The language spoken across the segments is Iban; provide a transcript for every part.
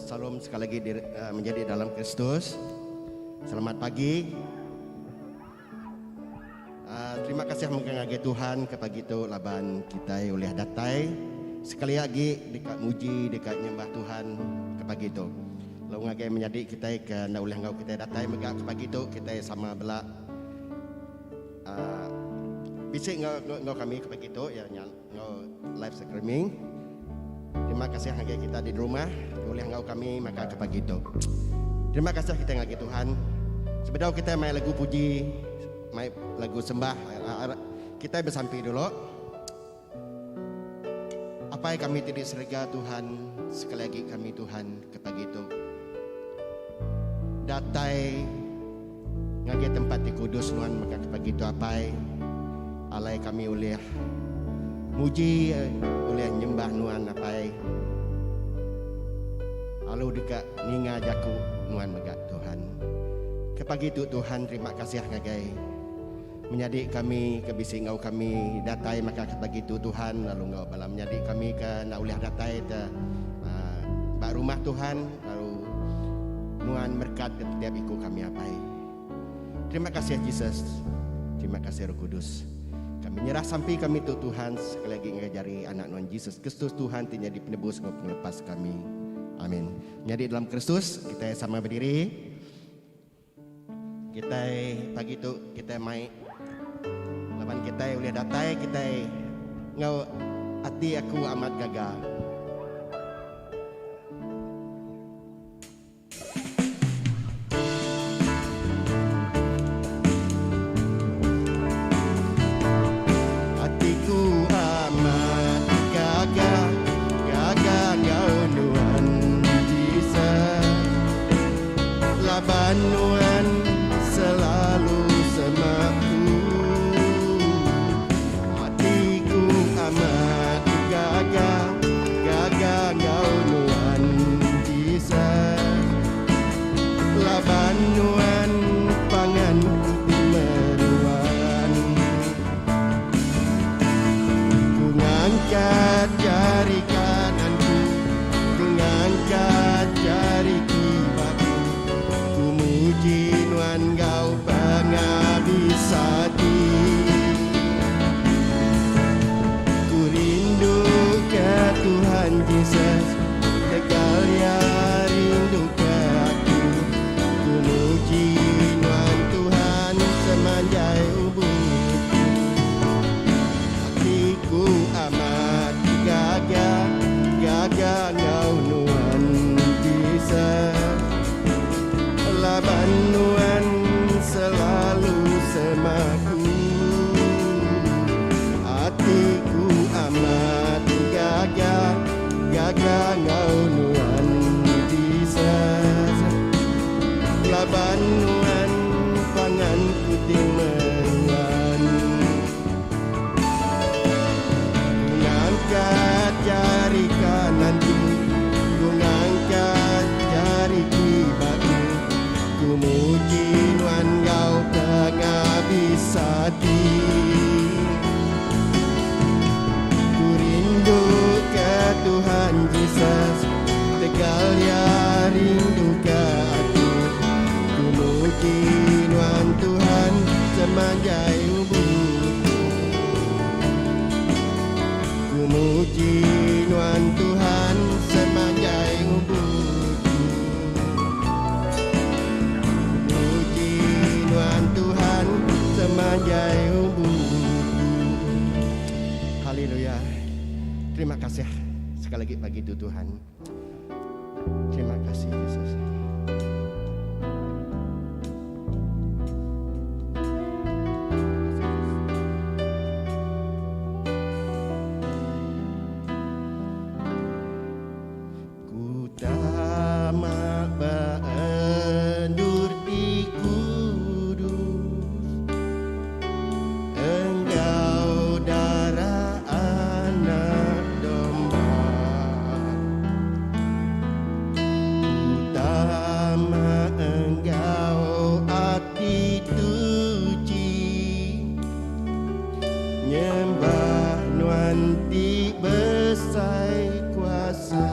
Salam sekali lagi di, uh, menjadi dalam Kristus. Selamat pagi. Uh, terima kasih mungkin ngagai Tuhan ke pagi tu laban kita ulih datai sekali lagi dekat muji dekat nyembah Tuhan ke pagi tu. Lalu ngagai menyadi kita ke nda ulih ngau kita datai mega ke pagi tu kita sama bela uh, bisi ngau, ngau, ngau kami ke pagi tu ya ngau live streaming. Terima kasih ngagai kita di rumah ulih ngau kami maka ke pagi tu. Terima kasih kita ngagai Tuhan. Sebedau kita main lagu puji, main lagu sembah, kita bersampi dulu. Apai kami ti di serega Tuhan, sekali lagi kami Tuhan ke pagi tu. Datai ngagai tempat ti kudus nuan maka ke pagi tu apai. Alai kami ulih muji ulih nyembah nuan apai. Lalu deka ninga jaku nuan mega Tuhan. Ke pagi tu Tuhan terima kasih ngagai menyadi kami ke bisi enggau kami datai maka ke pagi tu Tuhan lalu enggau bala menyadi kami ke enda ulih datai te uh, ba rumah Tuhan lalu nuan merkat ke tiap iku kami apai. Terima kasih Jesus. Terima kasih Roh Kudus. Kami nyerah sampi kami tu Tuhan sekali lagi ngajari anak nuan Jesus Kristus Tuhan ti jadi penebus enggau pengelepas kami. Amin. Jadi dalam Kristus kita sama berdiri. Kita pagi tu kita mai laban kita boleh datai kita ngau hati aku amat gaga. Hatiku amat gaga, gaga ngau nuan Jesus. Laban nuan selalu semaku. Hatiku amat gaga, gaga ngau nuan Jesus. Laban nuan pangan ti meruan. Ku ngangkat jari kananku, ku ngangkat jari kibaku. Ku muji nuan ngau pengabis hati. Ku rindu ke Tuhan Jesus, tegal ya rindu ke aku. Ku muji nuan Tuhan semanjai umurku. Hatiku amat gaga, gaga ngau nuan Jesus. Laban nuan selalu semaku. Hatiku amat gaga, gaga ngau nuan Jesus. Laban nuan pangan ti meruan. Ku ngangkat jari kananku, ku ngangkat jari kibaku. Ku muji nuan ngau pengabis hati. Ku rindu ke Tuhan Jesus, tegal ya rindu ke aku. Ku muji nuan Tuhan semanjai umurku. Ku muji nuan Tuhan semanjai umurku. Ku muji nuan Tuhan semanjai umurku. Haleluya. Terima kasih sekali lagi pagi itu Tuhan. Terima kasih Yesus. Ku tamak baendur ti kudus, enggau darah anak domba. Ku tamak enggau ati tuchi, nyembah nuan ti besai kuasa.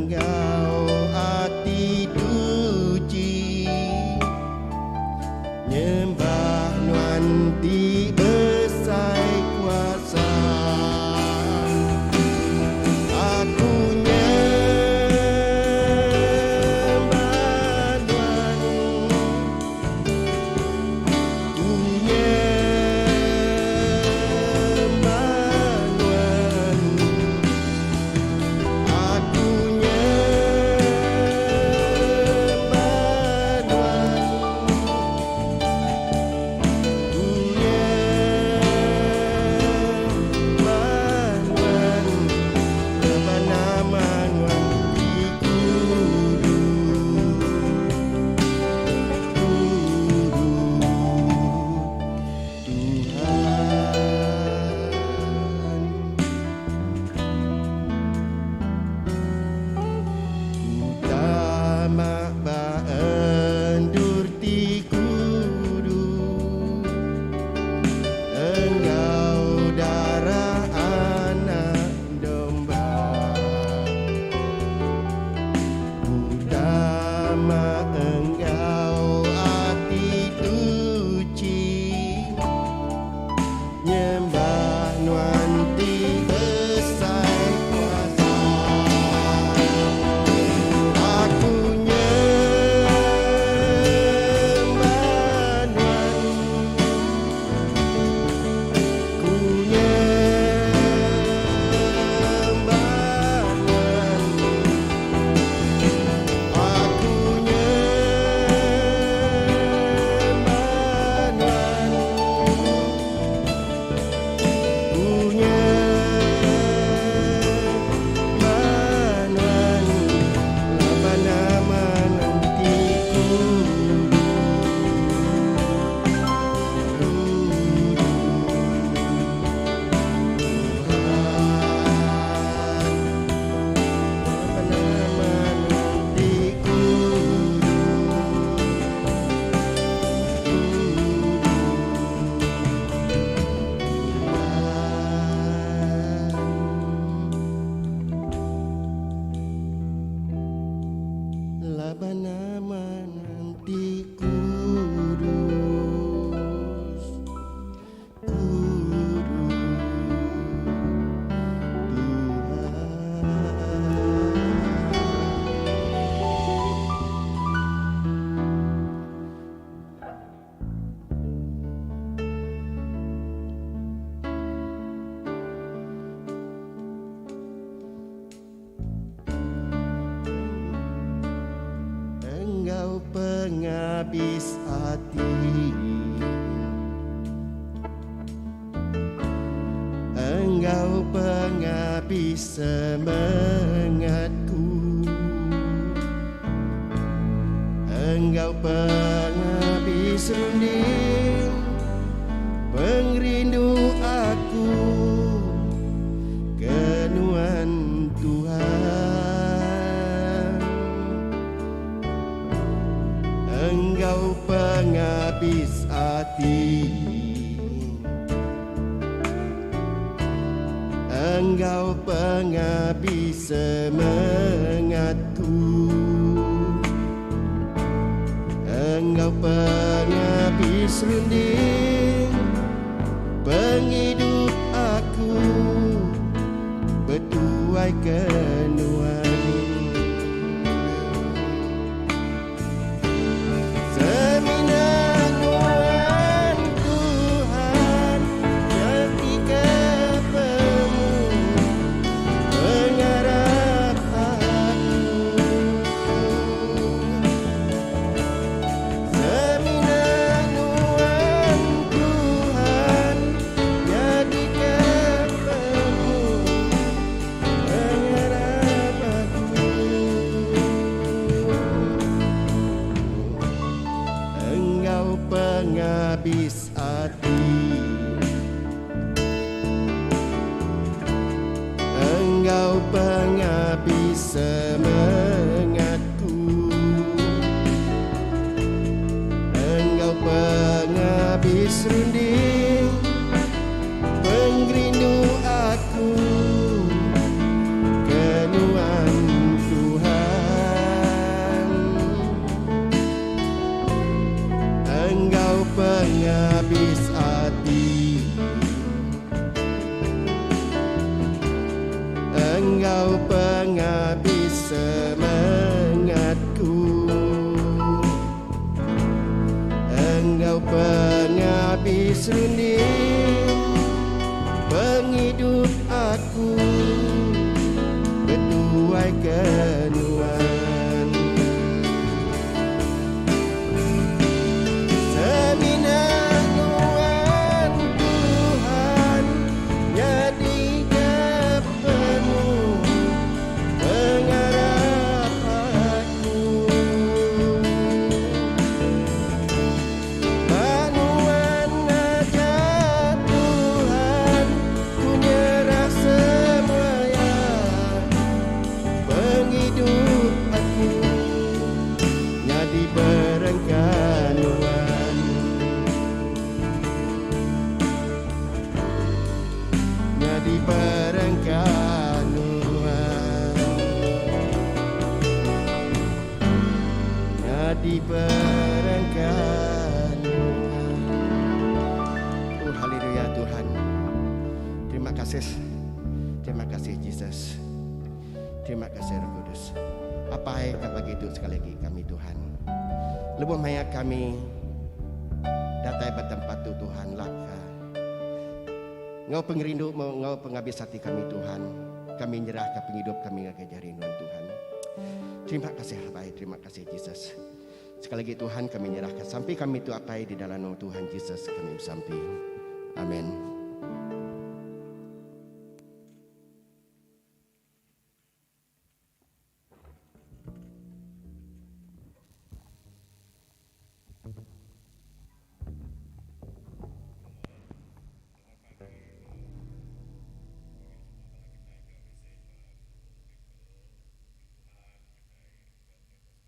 Enggau ati tuchi nyembah nuan ti besai kuasa. Aku nyembah nuan. Ku nyembah nuan. Aku nyembah nuan. Ku nyembah nuan. Laban nama nuan ti kudus. Kudus Tuhan. Ku tama ba endur ti kudus enggau darah Anak Domba. Ku tama enggau ati tuchi nyembah nuan ti besai kuasa. Aku nyembah nuan. Ku nyembah nuan. Aku nyembah nuan. Ku nyembah nuan. Laban nama nuan ti kudus. Kudus Tuhan. Laban nama nuan ti kudus. Kudus Tuhan. Laban nama nuan ti kudus. Kudus Tuhan. Enggau pengabis ati. Enggau pengabis semengatku. Enggau pengabis runding pengerindu aku ke nuan Tuhan. Enggau pengabis ati. Enggau pengabis semengatku. Enggau pengabis runding pengidup aku betuai ke nuan. Semina nuan Tuhan nyadi ke pemu pengarap aku. Semina nuan Tuhan nyadi ke pemu pengarap. Semengatku enggau pengabis runding pengidup aku betuai ke nuan. Semina nuan Tuhan nyadi ke penemu pengarap aku. Ba nuan aja Tuhan ku nyerah semua iya pengidup aku nyadi perengka nuan. Nyadi perengka nuan. Nyadi perengka nuan. Oh haleluya Tuhan. Terima kasih. Terima kasih Jesus. Terima kasih Roh Kudus. Apai ka pagi tu sekali agi kami Tuhan. Lebuh maya kami datai ba tempat tu Tuhan laka. Enggau pengerindu enggau pengabis ati kami Tuhan, kami nyerahka pengidup kami ngagai jari nuan Tuhan. Terima kasih Apai, terima kasih Jesus. Sekali lagi Tuhan kami nyerahka sampi kami tu Apai di dalam nama Tuhan Jesus kami besampi. Amen.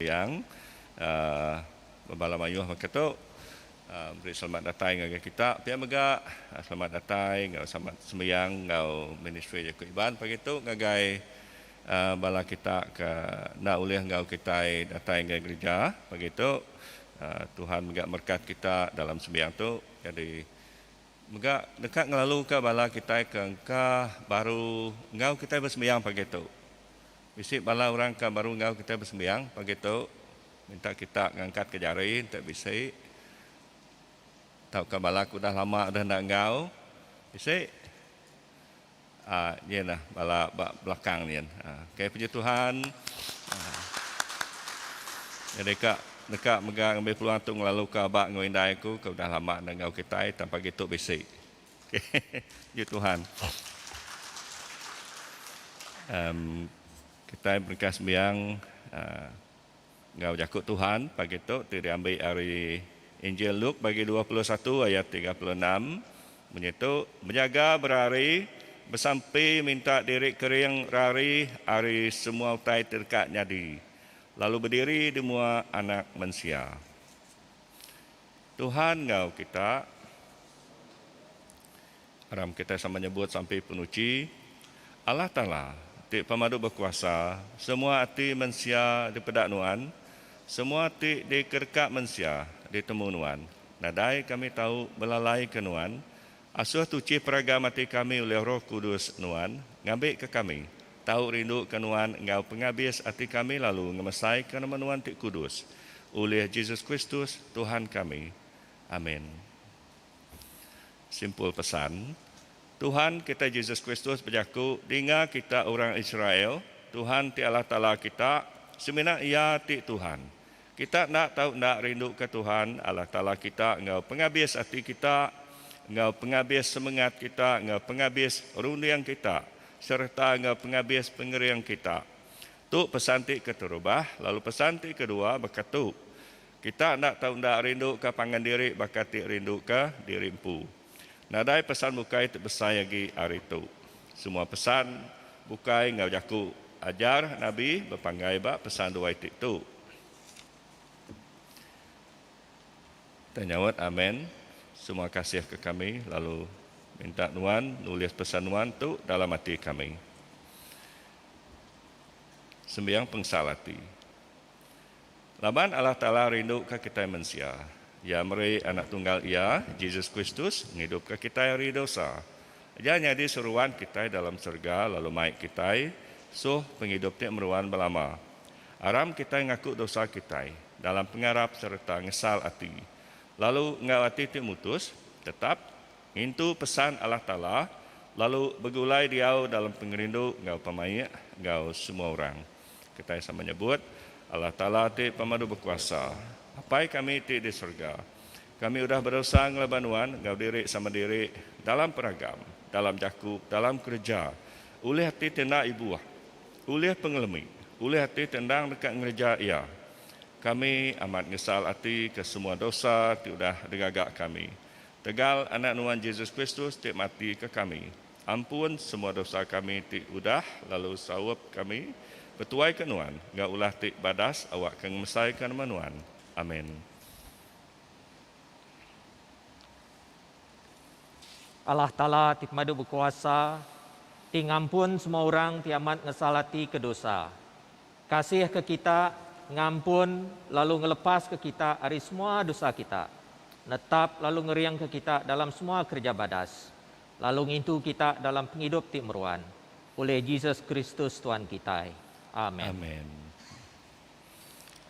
Yang bebala mayuh baka tu meri selamat datai ngagai kita pia mega selamat datai enggau selamat sembiang enggau ministri jaku Iban pagi tu ngagai bala kita ke enda ulih enggau kitai datai ngagai gerija pagi tu. Tuhan mega merekat kita dalam sembiang tu. Jadi mega deka ngelaluka bala kitai ke engka baru enggau kitai besembiang pagi tu. Bisi bala orang ke baru enggau kitai besembiang pagi tu minta kita ngangkatka jari enti bisi tauka bala ke udah lama udah enda enggau bisi. Aa nyin nah bala ba belakang nyin. Aa okay puji Tuhan. Aa jadi ka deka mega ngambi peluang tu ngelalu ka aba enggau indai aku ke udah lama enda enggau kitai tang pagi tu bisi. Okay puji Tuhan. Emm kitai berengkah sembiang aa enggau jaku Tuhan pagi tu ti diambi ari Injil Luke bagi 21 ayat 36 munyi tu, Bejaga berari, besampi minta diri kering rari ari semua utai ti deka nyadi, lalu bediri di mua Anak Mensia. Tuhan enggau kita. Aram kitai sama nyebut sampi penuchi, Allah Taala, ti pemadu bekuasa, semua ati mensia dipeda Nuan, semua ti dikereka mensia ditemu Nuan. Nadai kami tau belalaika Nuan. Asuh tuchi peragam ati kami ulih Roh Kudus Nuan, ngambika kami tau rinduka Nuan enggau pengabis ati kami lalu ngemesaika nama Nuan ti kudus. Ulih Jesus Kristus, Tuhan kami. Amin. Simpul pesan, Tuhan kitai Jesus Kristus bejaku, Dinga kita orang Israel, Tuhan ti Allah Taala kita, semina Iya ti Tuhan. Kita enda tau enda rinduka Tuhan Allah Taala kita enggau pengabis ati kita, enggau pengabis semengat kita, enggau pengabis runding kita, sereta enggau pengabis pengering kita. Tu pesan ti keterubah, lalu pesan ti kedua baka tu, Kita enda tau enda rinduka pangan diri baka ti rinduka diri empu. Nadai pesan bukai ti besai agi ari tu. Semua pesan bukai enggau jaku ajar nabi bepanggai ba pesan dua iti tu. Tang nyaut Amen. Semua kasih ke kami lalu minta nuan nulis pesan nuan tu dalam ati kami. Sembiang pengsal ati. Laban Allah Taala rinduka kitai mensia, Iya meri Anak Tunggal Iya, Jesus Kristus, ngidupka kitai ari dosa. Iya nyadi seruan kitai dalam serega lalu mai kitai Suh pengidup ti meruan belama. Aram kitai ngaku dosa kitai dalam pengarap sereta ngesal ati, lalu enggau ati ti mutus, tetap, ngintu pesan Allah Taala, lalu begulai diau dalam pengerindu enggau pemaik enggau semua orang. Kitai sama nyebut, Allah Taala ti Pemadu Bekuasa, Apai kami ti di serega, kami udah bedosa ngelaban Nuan enggau diri sama diri dalam peragam, dalam jaku, dalam kereja, ulih ati ti enda ibuh, ulih pengelemi, ulih ati ti endang deka ngereja iya. Kami amat ngesal ati ke semua dosa ti udah digaga kami. Tegal Anak Nuan Jesus Kristus ti mati ke kami, ampun semua dosa kami ti udah lalu saup kami betuaika Nuan enggau ulah ti badas awakka ngemesaika nama Nuan. Amen. Allah Taala ti Pemadu Bekuasa, ti ngampun semua orang ti amat ngesal ati ke dosa. Kasih ke kita, ngampun lalu ngelepaska kita ari semua dosa kita, netap lalu ngeringka kita dalam semua kereja badas, lalu ngintu kita dalam pengidup ti meruan, ulih Jesus Kristus Tuan kitai. Amen. Amen.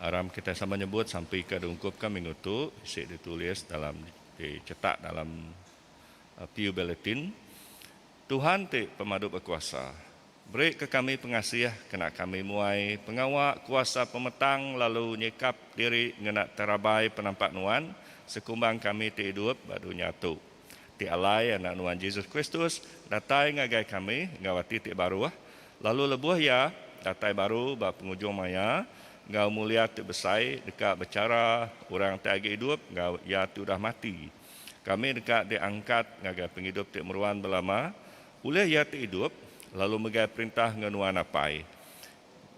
Aram kitai sama nyebut sampi ke diungkupka minggu tu bisi ditulis dalam dicetak dalam Pew Bulletin. Tuhan ti Pemadu Bekuasa, beri ke kami pengasih kena kami muai pengawa kuasa pemetang lalu nyikap diri ngena terabai penampak Nuan sekumbang kami ti idup ba dunya tu. Ti alai Anak Nuan Jesus Kristus datai ngagai kami enggau ati ti baruh, lalu lebuh Iya datai baru ba pengujung maya enggau mulia ti besai deka bechara orang ti agi idup enggau iya ti udah mati. Kami deka diangkat ngagai pengidup ti meruan belama ulih Iya ti idup lalu megai perintah enggau Nuan Apai,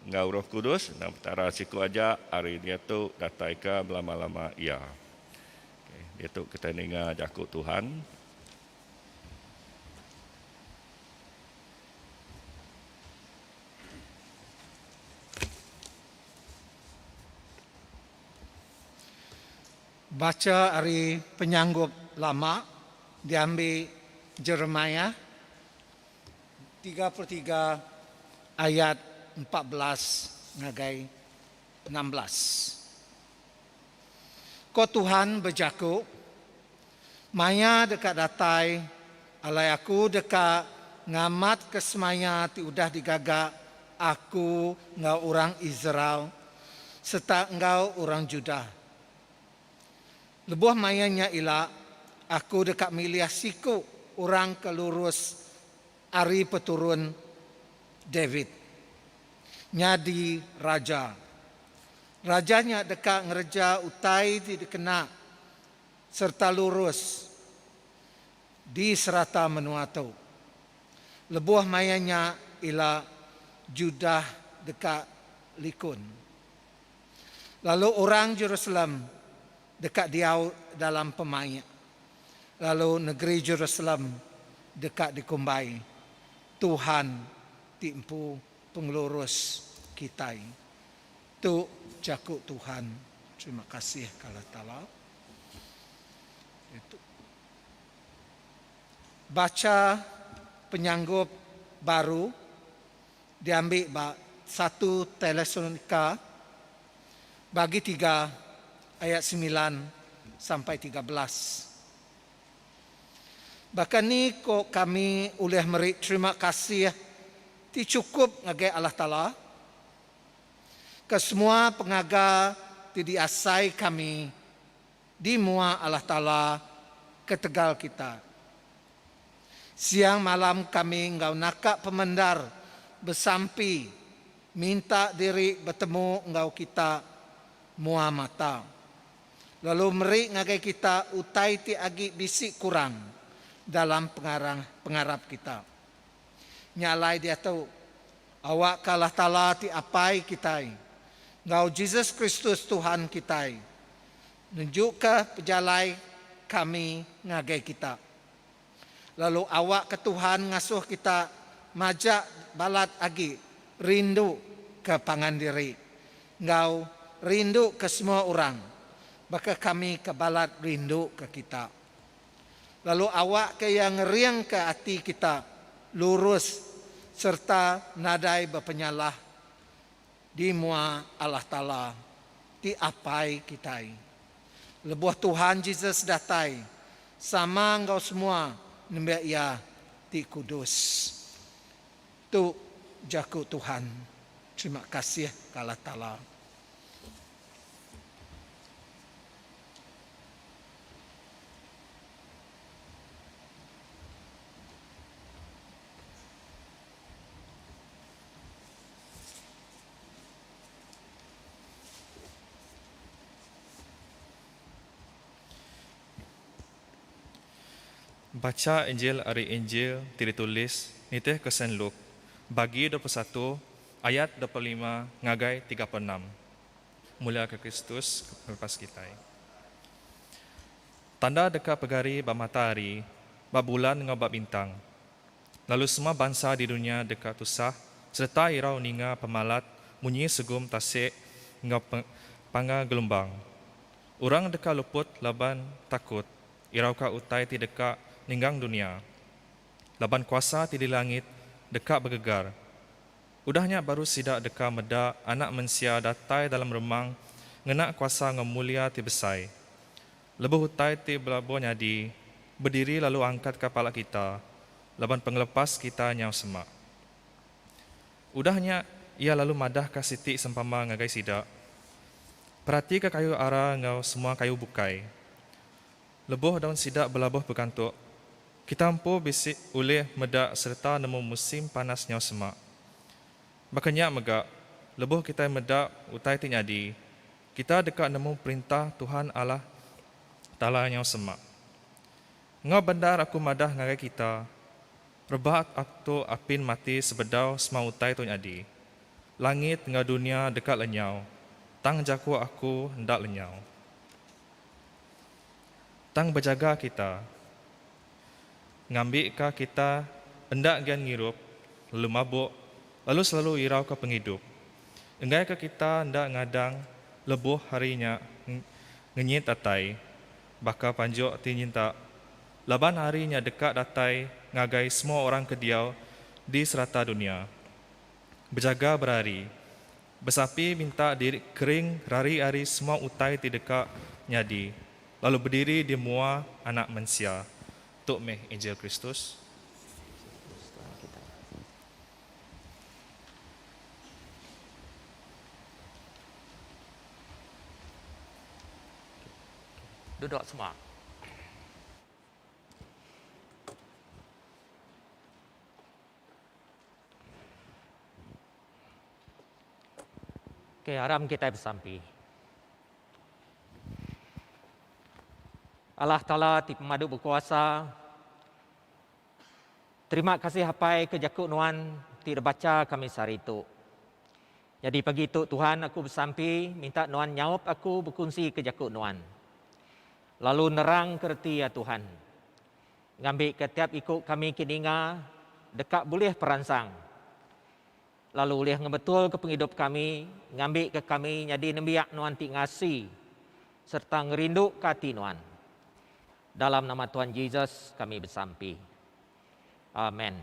enggau Roh Kudus, endang Petara siku aja ari diatu dataika belama-lama iya. Okay, diatu kitai ninga jaku Tuhan. Bacha ari Penyanggup Lama diambi Jeremiah 33 ayat 14 ngagai 16. Ko Tuhan bejaku, Maya deka datai alai Aku deka ngamatka semaya ti udah digaga Aku enggau orang Israel sereta enggau orang Judah. Lebuh maya nya ila, Aku deka milih siku orang ke lurus ari peturun David nyadi raja. Raja nya deka ngereja utai ti dikena sereta lurus di serata menua tu. Lebuh maya nya ila, Judah deka likun. Lalu orang Jerusalem deka diau dalam pemaik, lalu negeri Jerusalem deka dikumbai, Tuhan ti empu pengelurus kitai. Tu jaku Tuhan. Terima kasih ke Allah Taala. Itu. Bacha penyanggup baru diambi ba satu Tesalonika bagi tiga ayat semilan sampai 13. Baka ni ko kami ulih meri terima kasih ti chukup ngagai Allah Taala ke semua pengaga ti diasai kami di mua Allah Taala ketegal kita. Siang malam kami enggau naka pemendar besampi minta diri betemu enggau kita mua mata, lalu meri ngagai kita utai ti agi bisi kurang dalam pengarap kita. Nya alai diatu, awakka Allah Taala ti Apai kitai enggau Jesus Kristus Tuhan kitai nunjukka pejalai kami ngagai kita. Lalu awakka Tuhan ngasuh kita majak balat agi rindu ke pangan diri enggau rindu ke semua orang baka kami ke balat rindu ke kita. Lalu awakka Iya ngeringka ati kita lurus. sereta nadai bepenyalah di mua Allah Taala ti Apai kitai. Lebuh Tuhan Jesus datai sama enggau semua nembiak Iya ti kudus. Tu jaku Tuhan. Terima kasih ke Allah Taala. Bacha Injil ari Injil ti ditulis nitihka Saint Luke, bagi 21, ayat 25 ngagai 36. Muliaka Kristus ke Pengelepas kitai. Tanda deka pegari ba mata hari, ba bulan enggau ba bintang. Lalu semua bansa di dunya deka tusah sereta irau ninga pemalat munyi segum tasik enggau panga gelumbang. Orang deka luput laban takut irauka utai ti deka ninggang dunya, laban kuasa ti di langit deka begegar. Udah nya baru sida deka meda Anak Mensia datai dalam remang ngena kuasa enggau mulia ti besai. Lebuh utai ti belabuh nyadi, bediri lalu angkatka pala kita, laban pengelepas kita nyau semak. Udah nya iya lalu madahka siti sempama ngagai sida, Peratika kayu ara enggau semua kayu bukai. Lebuh daun sida belabuh begantuk, kita empu bisi ulih meda sereta nemu musim panas nyau semak. Baka nya mega, lebuh kitai meda utai ti nyadi, kita deka nemu Perintah Tuhan Allah Taala nyau semak. Enggau bendar aku madah ngagai kita, rebak tu apin mati sebedau semua utai tu nyadi. Langit enggau dunya deka lenyau, tang jaku aku enda lenyau. Tang bejaga kita, ngambika kita enda gian ngirup lalu mabuk lalu selalu irauka pengidup, enggaika kita enda ngadang lebuh hari nya ngenyit datai baka panjuk ti nyinta, laban hari nya deka datai ngagai semua orang ke diau di serata dunya. Bejaga berari. Besapi minta diri kering rari ari semua utai ti deka nyadi, lalu bediri di mua Anak Mensia. Tu meh Injil Kristus. Duduk semua. Okey, aram kitai besampi. Allah Taala ti pemadu bekuasa, terima kasih apai ke jaku nuan ti dibacha kami sehari tu. Nyadi pagi tu Tuhan aku besampi minta nuan nyaup aku bekunsi ke jaku nuan. Lalu nerang ke reti iya Tuhan. Ngambika tiap iku kami ke ninga deka bulih peransang lalu ulih ngemetulka pengidup kami ngambika kami nyadi nembiak Nuan ti ngasi sereta ngerinduka ati Nuan. Dalam nama Tuhan Jesus kami besampi. Amen.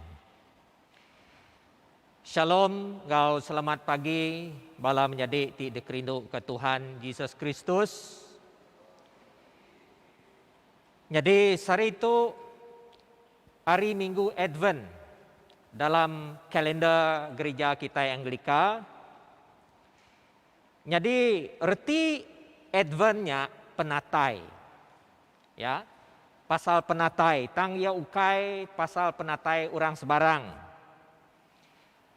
Shalom enggau selamat pagi bala menyadi ti dikerinduka Tuhan Jesus Kristus. Nyadi sehari tu hari Minggu Advent dalam kalender gerija kitai Anglika. Nyadi reti Advent nya penatai. Ya. Pasal penatai tang iya ukai pasal penatai orang sebarang.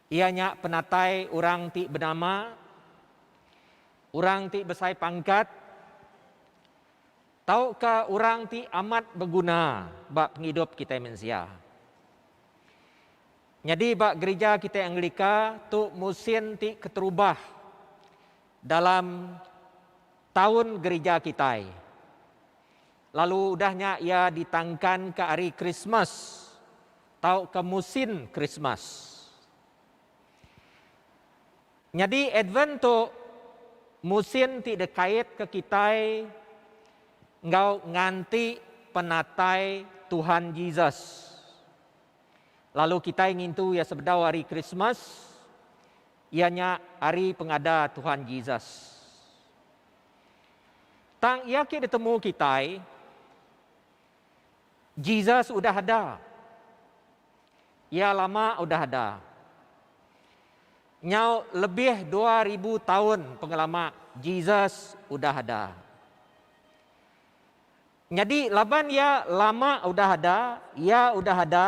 Iya nya penatai orang ti benama, orang ti besai pangkat, Tauka orang ti amat beguna ba pengidup kitai mensia. Nyadi ba gerija kitai Anglika tu musin ti keterubah dalam taun gerija kitai. Lalu udah nya iya ditangkanka hari Krismas tauka musin Krismas. Nyadi Advent tu musin ti dikaitka kitai enggau nganti penatai Tuhan Jesus. Lalu kitai ngintu iya sebedau hari Krismas, iya nya hari pengada Tuhan Jesus. Tang iya ke ditemu kitai, Jesus udah ada. Iya lama udah ada. Nyau lebih 2000 taun pengelama Jesus udah ada. Nyadi laban iya lama udah ada, iya udah ada,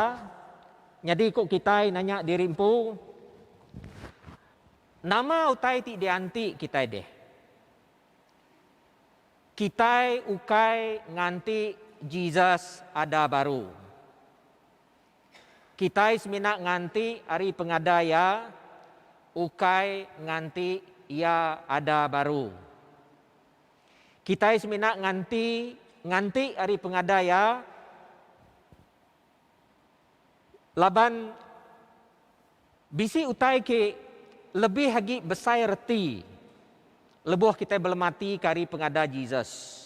nyadi ku kitai nanya diri empu, Nama utai ti dianti kitai deh? Kitai ukai nganti Jesus ada baru. Kitai semina nganti ari pengada iya, ukai nganti iya ada baru. Kitai semina nganti nganti ari pengada iya laban bisi utai ke lebih agi besai reti lebuh kitai belematika ari pengada Jesus.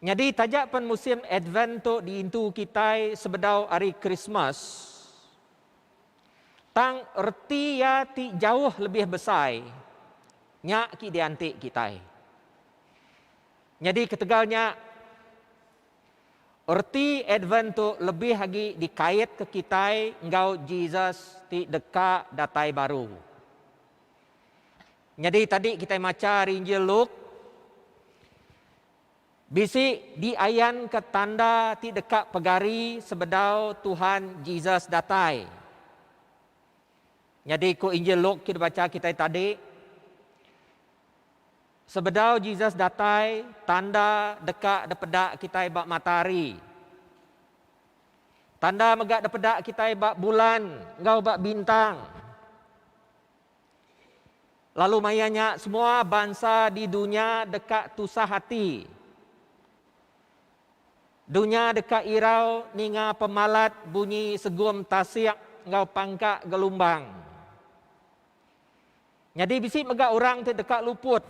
Nyadi taja pen musim Advent tu diintu kitai sebedau ari Krismas, tang reti iya ti jauh lebih besai Nya ki dianti kitai. Nyadi ketegal nya, reti Advent tu lebih agi dikaitka kitai enggau Jesus ti deka datai baru. Nyadi tadi kitai macha ari Injil Luke, bisi diayanka tanda ti deka pegari sebedau Tuhan Jesus datai. Nyadi ku Injil Luke ti dibacha kitai tadi, sebedau Jesus datai, tanda deka dipeda kitai ba matahari. Tanda mega dipeda kitai ba bulan enggau ba bintang. Lalu maya nya semua bansa di dunya deka tusah ati. Dunya deka irau ninga pemalat bunyi segum tasik enggau pangka gelumbang. Nyadi bisi mega orang ti deka luput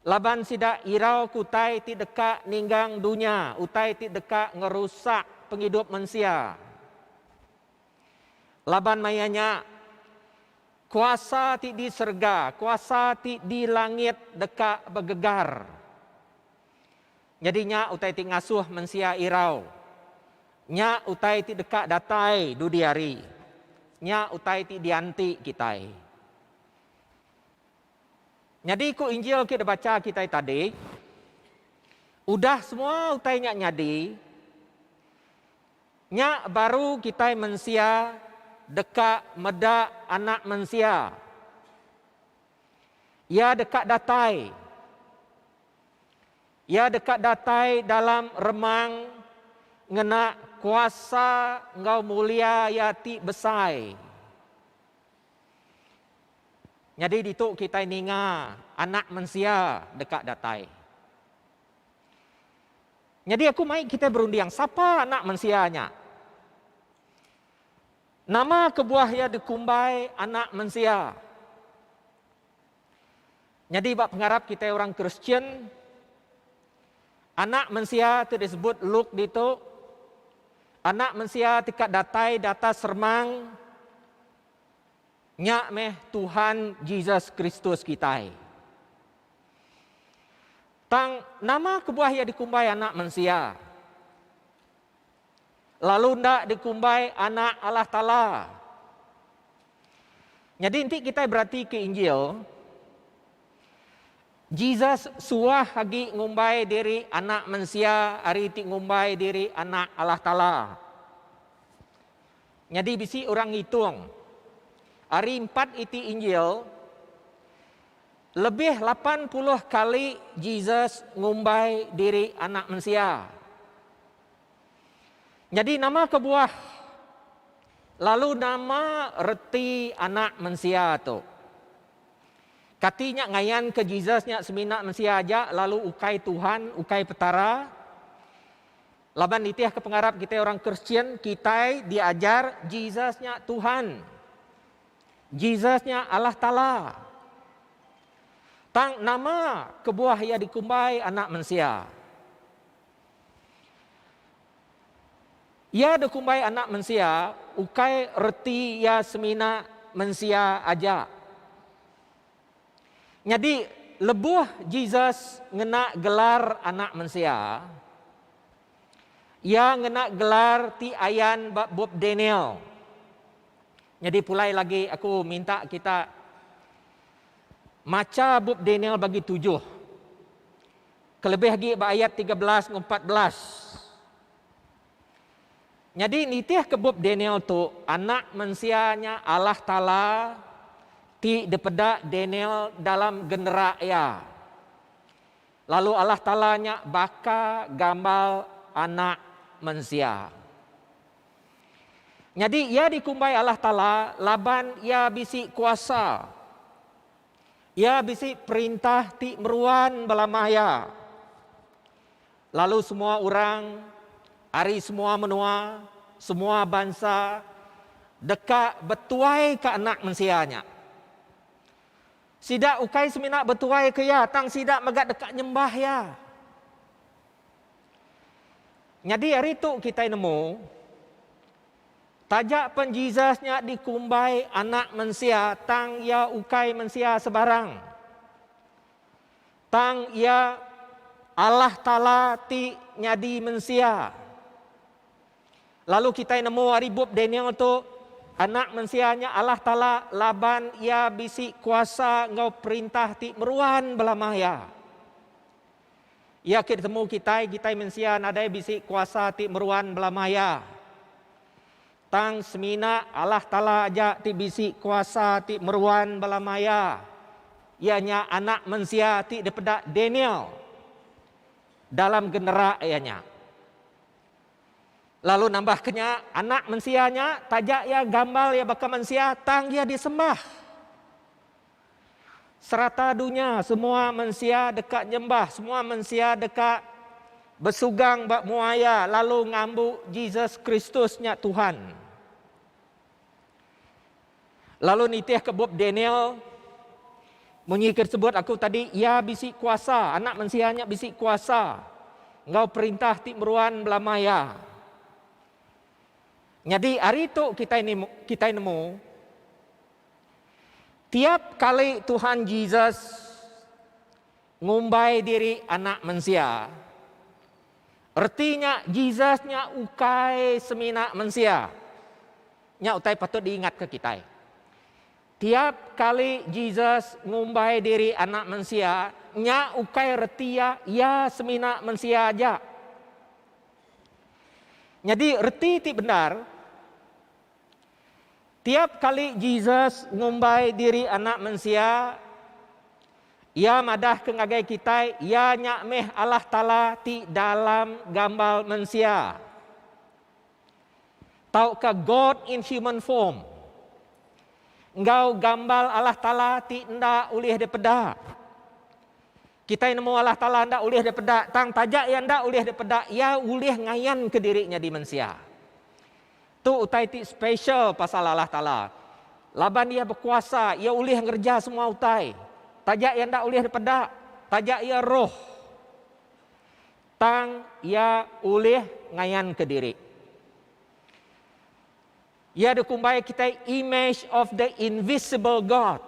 laban sida irau ke utai ti deka ninggang dunya, utai ti deka ngerusak pengidup mensia. Laban maya nya, kuasa ti di serega, kuasa ti di langit deka begegar. Nyadi nya utai ti ngasuh mensia irau. Nya utai ti deka datai dudi hari. Nya utai ti dianti kitai. Nyadi ku Injil ke dibacha kitai tadi, udah semua utai nya nyadi, nya baru kitai mensia deka meda Anak Mensia. Iya deka datai. Iya deka datai dalam remang ngena kuasa enggau mulia iya ti besai. Nyadi ditu kitai ninga Anak Mensia deka datai. Nyadi aku mai kitai berunding sapa Anak Mensia nya? Nama kebuah iya dikumbai Anak Mensia? Nyadi ba pengarap kitai orang Kristian, Anak Mensia ti disebut Luke ditu, Anak Mensia ti ka datai di atas remang, nya meh Tuhan Jesus Kristus kitai. Tang nama kebuah iya dikumbai Anak Mensia? Lalu enda dikumbai Anak Allah Taala. Nyadi enti kitai beratika Injil, Jesus suah agi ngumbai diri Anak Mensia ari ti ngumbai diri Anak Allah Taala. Nyadi bisi orang ngitung, ari empat iti Injil, lebih 80 kali Jesus ngumbai diri Anak Mensia. Nyadi nama kebuah lalu nama reti Anak Mensia tu? Kati nya ngayanka Jesus nya semina mensia aja lalu ukai Tuhan, ukai Petara? Laban nitihka pengarap kitai orang Kristian, kitai diajar Jesus nya Tuhan. Jesus nya Allah Taala. Tang nama kebuah iya dikumbai Anak Mensia? Iya dikumbai anak mensia ukai reti iya semina mensia aja. Nyadi lebuh Jesus ngena gelar anak mensia, iya ngena gelar ti ayan ba bup Daniel. Nyadi pulai lagi aku minta kita macha bup Daniel bagi tujuh. Kelebih agi ba ayat 13 enggau 14. Nyadi nitihka bup Daniel tu, Anak Mensia nya Allah Taala ti dipeda Daniel dalam genera iya. Lalu Allah Taala nya baka gambal Anak Mensia. Nyadi iya dikumbai Allah Taala laban iya bisi kuasa. Iya bisi perintah ti meruan belama iya. Lalu semua orang ari semua menua, semua bansa deka betuaika Anak Mensia nya. Sida ukai semina betuaika iya, tang sida mega deka nyembah iya. Nyadi ari tu kitai nemu, taja pen Jesus nya dikumbai Anak Mensia tang iya ukai mensia sebarang. Tang iya Allah Taala ti nyadi mensia. Lalu kitai nemu ari bup Daniel tu, Anak Mensia nya Allah Taala laban iya bisi kuasa enggau perintah ti meruan belama iya. Iya ke ditemu kitai, kitai mensia nadai bisi kuasa ti meruan belama iya. Tang semina Allah Taala aja ti bisi kuasa ti meruan belama iya, iya nya Anak Mensia ti dipeda Daniel dalam genera iya nya. Lalu nambahka nya, Anak Mensia nya taja iya gambal iya baka mensia tang iya disembah. Serata dunya semua mensia deka nyembah, semua mensia deka besugang ba mua iya lalu ngambu Jesus Kristus nya Tuhan. Lalu nitihka bup Daniel, munyi ke disebut aku tadi, iya bisi kuasa, anak mensia nya bisi kuasa enggau perintah ti meruan belama iya. Nyadi ari tu kitai kitai nemu, Tiap kali Tuhan Jesus ngumbai diri Anak Mensia, reti nya Jesus nya ukai semina mensia. Nya utai patut diingatka kitai. Tiap kali Jesus ngumbai diri Anak Mensia, nya ukai reti iya, iya semina mensia aja. Nyadi reti ti bendar, Tiap kali Jesus ngumbai diri Anak Mensia, Iya madahka ngagai kitai Iya nya meh Allah Taala ti dalam gambal mensia, tauka God in human form, enggau gambal Allah Taala ti enda ulih dipeda. Kitai nemu Allah Taala enda ulih dipeda, tang taja Iya enda ulih dipeda, Iya ulih ngayanka diri nyadi mensia. Tu utai ti spesial pasal Allah Taala. Laban Iya bekuasa, Iya ulih ngereja semua utai. Taja Iya enda ulih dipeda, taja Iya roh, tang Iya ulih ngayanka diri. Iya dikumbai kitai image of the invisible God.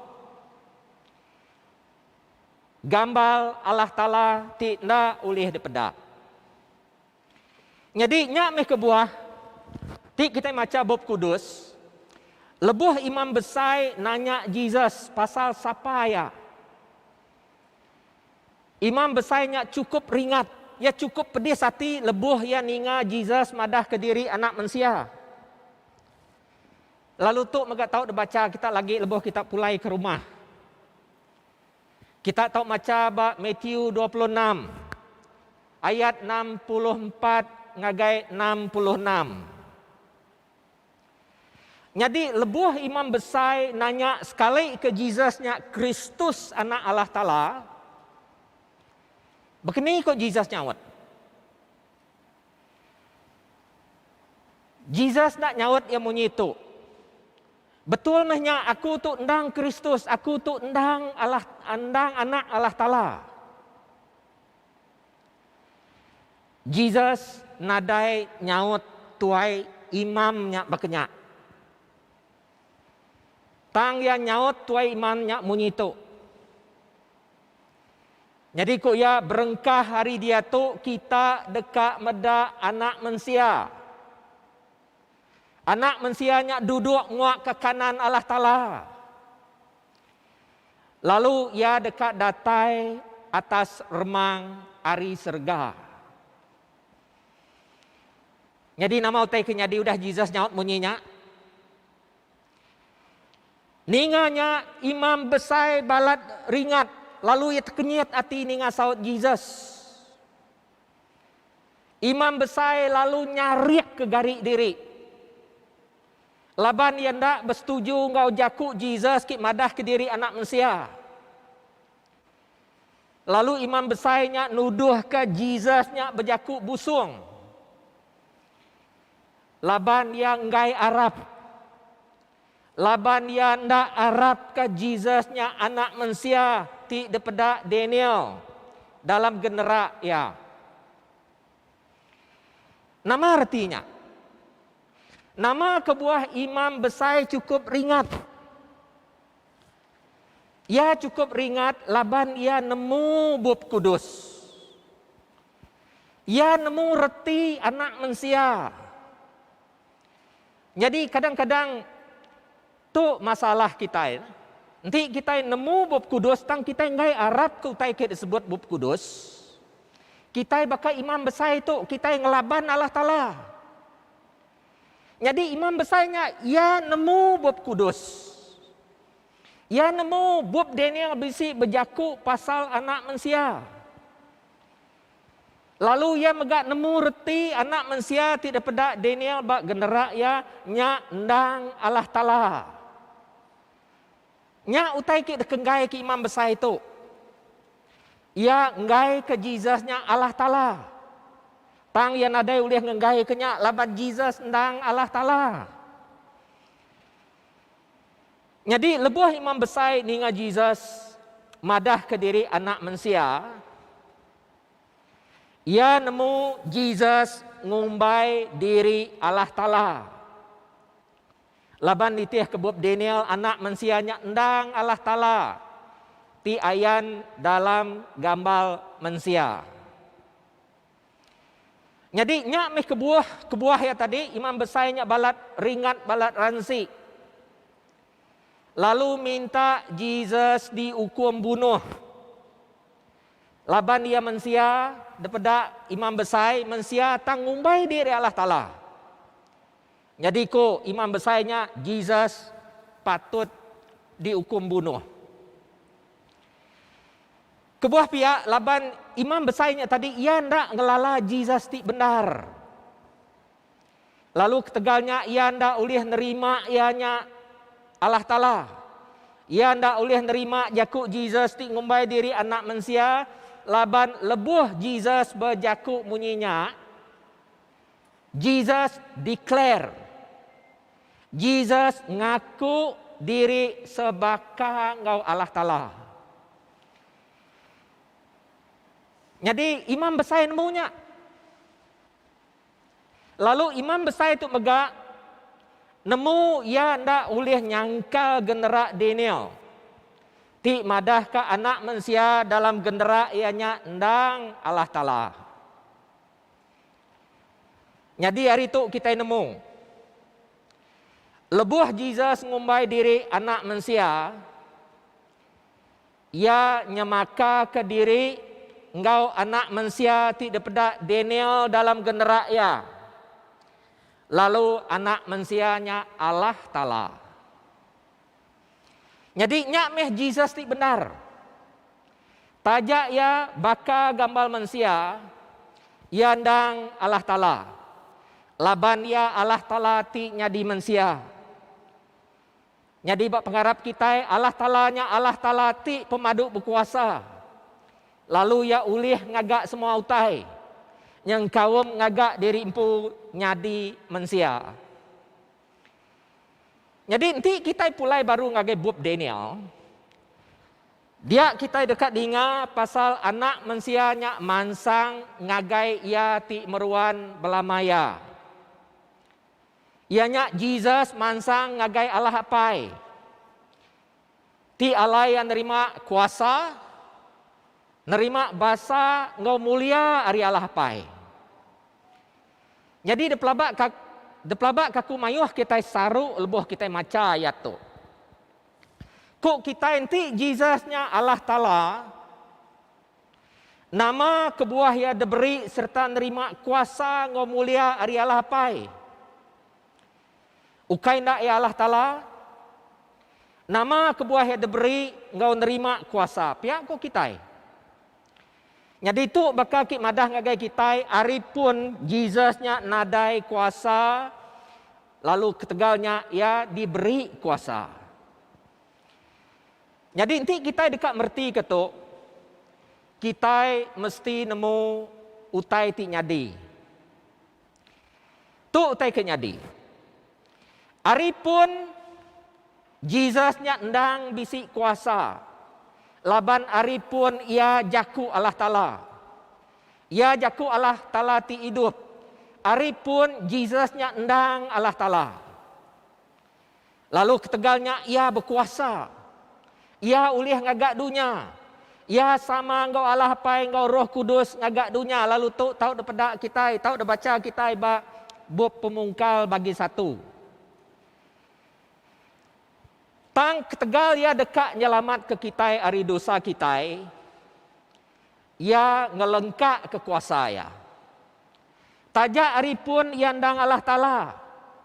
Gambal Allah Taala ti enda ulih dipeda. Nyadi nya meh kebuah ti kitai macha Bup Kudus, lebuh imam besai nanya Jesus pasal sapa iya. Imam besai nya chukup ringat, iya chukup pedis ati lebuh iya ninga Jesus madahka diri Anak Mensia. Lalu tu mega tau dibacha kita lagi lebuh kita pulai ke rumah. Kita tau macha ba Matthew 26 ayat 64 ngagai 66. Nyadi lebuh imam besai nanya sekali ke Jesus nya Kristus Anak Allah Taala, bekeni ko Jesus nyaut? Jesus enda nyaut iya munyi tu, Betul meh nya aku tu endang Kristus, aku tu endang Allah endang Anak Allah Taala. Jesus nadai nyaut tuai imam nya baka nya. Tang iya nyaut tuai imam nya munyi tu. Nyadi ku iya, berengkah ari diatu kita deka meda Anak Mensia. Anak Mensia nya duduk nguaka kanan Allah Taala. Lalu iya deka datai atas remang ari serega. Nyadi nama utai ke nyadi udah Jesus nyaut munyi nya? Ninga nya, imam besai balat ringat lalu iya tekenyit ati ninga saut Jesus. Imam besai lalu nyarikka gari diri. Laban iya enda besetuju enggau jaku Jesus ti madahka diri Anak Mensia. Lalu imam besai nya nuduhka Jesus nya bejaku busung. Laban iya enggai arap. Laban iya enda arapka Jesus nya Anak Mensia ti dipeda Daniel dalam genera iya. Nama reti nya? Nama kebuah imam besai chukup ringat? Iya chukup ringat laban iya nemu Bup Kudus. Iya nemu reti Anak Mensia. Nyadi kadang-kadang tu masalah kitai. Enti kitai nemu Bup Kudus tang kitai enggai arapka utai ke disebut Bup Kudus, kitai baka imam besai tu, kitai ngelaban Allah Taala. Nyadi imam besai nya iya nemu Bup Kudus. Iya nemu bup Daniel bisi bejaku pasal Anak Mensia. Lalu iya mega nemu reti Anak Mensia ti dipeda Daniel ba genera iya nya endang Allah Taala. Nya utai ti dikenggaika imam besai tu. Iya enggaika Jesus nya Allah Taala. Tang iya nadai ulih ngenggaika nya laban Jesus endang Allah Taala. Nyadi lebuh imam besai ninga Jesus madahka diri Anak Mensia, iya nemu Jesus ngumbai diri Allah Taala. Laban nitihka bup Daniel, Anak Mensia nya endang Allah Taala ti ayan dalam gambal mensia. Nyadi nya mih kebuah kebuah iya tadi imam besai nya balat ringat balat ransi lalu minta Jesus diukum bunuh. Laban iya mensia depeda imam besai mensia tang ngumbai diri Allah Taala. Nyadi ku imam besai nya Jesus patut diukum bunuh. Kebuah pia laban imam besai nya tadi iya enda ngelala Jesus ti bendar. Lalu ketegal nya iya enda ulih nerima iya nya Allah Taala. Iya enda ulih nerima jaku Jesus ti ngumbai diri Anak Mensia laban lebuh Jesus bejaku munyi nya, Jesus declare, Jesus ngaku diri sebaka enggau Allah Taala. Nyadi imam besai nemu nya. Lalu imam besai tu mega nemu iya enda ulih nyangkal genera Daniel ti madahka Anak Mensia dalam genera iya nya endang Allah Taala. Nyadi ari tu kitai nemu, lebuh Jesus ngumbai diri Anak Mensia, Iya nyemakaka diri enggau Anak Mensia ti dipeda Daniel dalam genera iya. Lalu Anak Mensia nya Allah Taala. Nyadi nya meh Jesus ti bendar. Taja iya baka gambal mensia, iya endang Allah Taala, laban iya Allah Taala ti nyadi mensia. Nyadi ba pengarap kitai, Allah Taala nya Allah Taala ti pemadu bekuasa, lalu Iya ulih ngaga semua utai, nyengkaum ngaga diri empu nyadi mensia. Nyadi enti kitai pulai baru ngagai bup Daniel, dia kitai deka ninga pasal Anak Mensia nya mansang ngagai Iya ti meruan belama iya. Iya nya Jesus mansang ngagai Allah Apai, ti alai iya nerima kuasa, nerima basa enggau mulia ari Allah Apai. Nyadi dipelaba ka dipelaba ka aku mayuh kitai saru lebuh kitai macha ayat tu. Ku kitai enti Jesus nya Allah Taala, nama kebuah iya diberi sereta nerima kuasa enggau mulia ari Allah Apai? Ukai enda iya Allah Taala? Nama kebuah iya diberi enggau nerima kuasa? Pia ku kitai. Nyadi tu baka ki madah ngagai kitai ari pun Jesus nya nadai kuasa lalu ketegal nya iya diberi kuasa. Nyadi enti kitai deka meretika tu, kitai mesti nemu utai ti nyadi. Tu utai ke nyadi. Ari pun Jesus nya endang bisi kuasa laban ari pun iya Jaku Allah Taala. Iya Jaku Allah Taala ti idup. Ari pun Jesus nya endang Allah Taala. Lalu ketegal nya iya bekuasa. Iya ulih ngaga dunya. Iya sama enggau Allah Apai enggau Roh Kudus ngaga dunya lalu tu tau dipeda kitai, tau dibacha kitai ba Bup Pemungkal bagi satu. Tang ketegal iya deka nyelamatka kitai ari dosa kitai, iya ngelengkaka kuasa iya. Taja ari pun iya endang Allah Taala,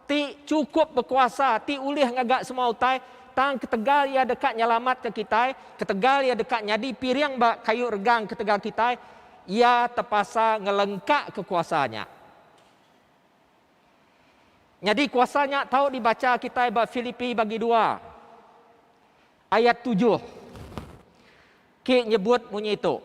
ti chukup bekuasa, ti ulih ngaga semua utai, tang ketegal iya deka nyelamatka kitai, ketegal iya deka nyadi piring ba kayu regang ketegal kitai, iya tepasa ngelengkaka kuasa nya. Nyadi kuasa nya tau dibacha kitai ba Filipi bagi dua ayat tujuh ke nyebut munyi tu,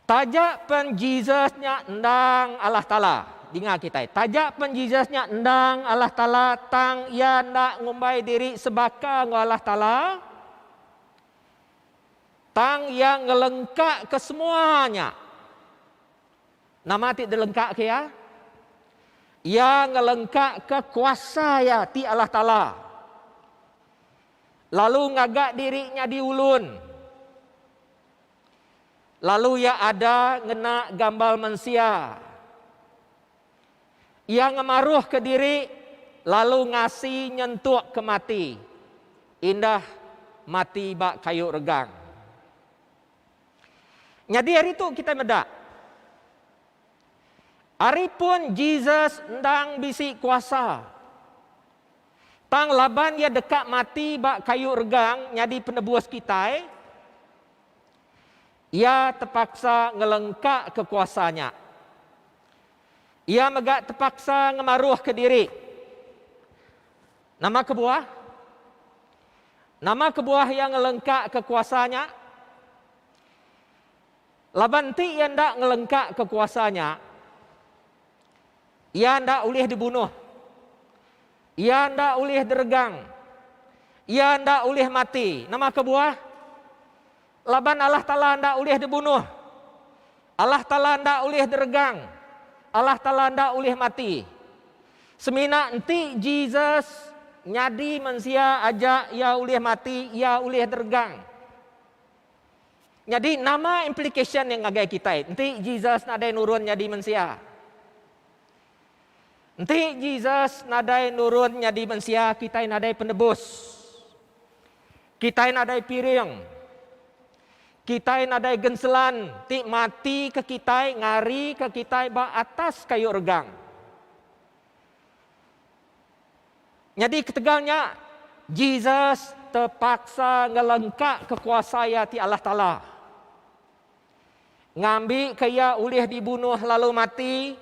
Taja pen Jesus nya endang Allah Taala, dinga kitai, taja pen Jesus nya endang Allah Taala tang iya enda ngumbai diri sebaka enggau Allah Taala, tang iya ngelengkaka semua nya. Nama ti dilengkaka iya? Iya ngelengkaka kuasa iya ti Allah Taala, lalu ngaga diri nyadi ulun. Lalu iya ada ngena gambal mensia. Iya ngemaruhka diri lalu ngasi nyentuk ke mati, indah mati ba kayu regang. Nyadi ari tu kitai meda, ari pun Jesus endang bisi kuasa. Tang laban iya deka mati ba kayu regang nyadi penebus kitai, iya tepaksa ngelengkaka kuasa nya. Iya mega tepaksa ngemaruhka diri. Nama kebuah? Nama kebuah iya ngelengkaka kuasa nya? Laban enti iya enda ngelengkaka kuasa nya, iya enda ulih dibunuh. Iya enda ulih diregang. Iya enda ulih mati. Nama kebuah? Laban Allah Taala enda ulih dibunuh. Allah Taala enda ulih diregang. Allah Taala enda ulih mati. Semina enti Jesus nyadi mensia aja iya ulih mati, iya ulih diregang. Nyadi nama implikasyen iya ngagai kitai enti Jesus nadai nurun nyadi mensia? Enti Jesus nadai nurun nyadi mensia, kitai nadai penebus. Kitai nadai piring. Kitai nadai genselan ti mati ke kitai ngarika kitai ba atas kayu regang. Nyadi ketegal nya, Jesus tepaksa ngelengkaka kuasa iya ti Allah Taala. Ngambika iya ulih dibunuh lalu mati,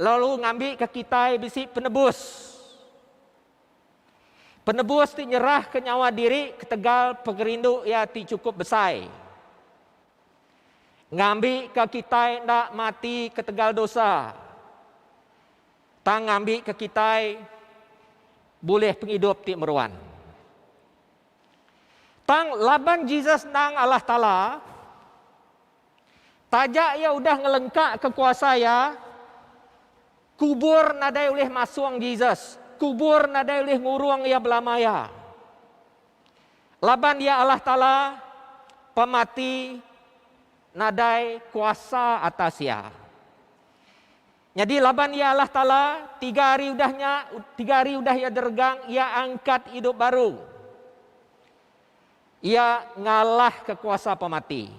lalu ngambika kitai bisi penebus. Penebus ti nyerahka nyawa diri ketegal pengerindu iya ti chukup besai. Ngambika kitai enda mati ketegal dosa, tang ngambika kitai bulih pengidup ti meruan. Tang laban Jesus endang Allah Taala, taja iya udah ngelengkaka kuasa iya. Kubur nadai ulih masung Jesus. Kubur nadai ulih ngurung iya belama iya. Laban iya Allah Taala, pemati nadai kuasa atas iya. Nyadi laban iya Allah Taala, tiga hari udah nya, tiga hari udah iya diregang, iya angkat idup baru. Iya ngalahka kuasa pemati.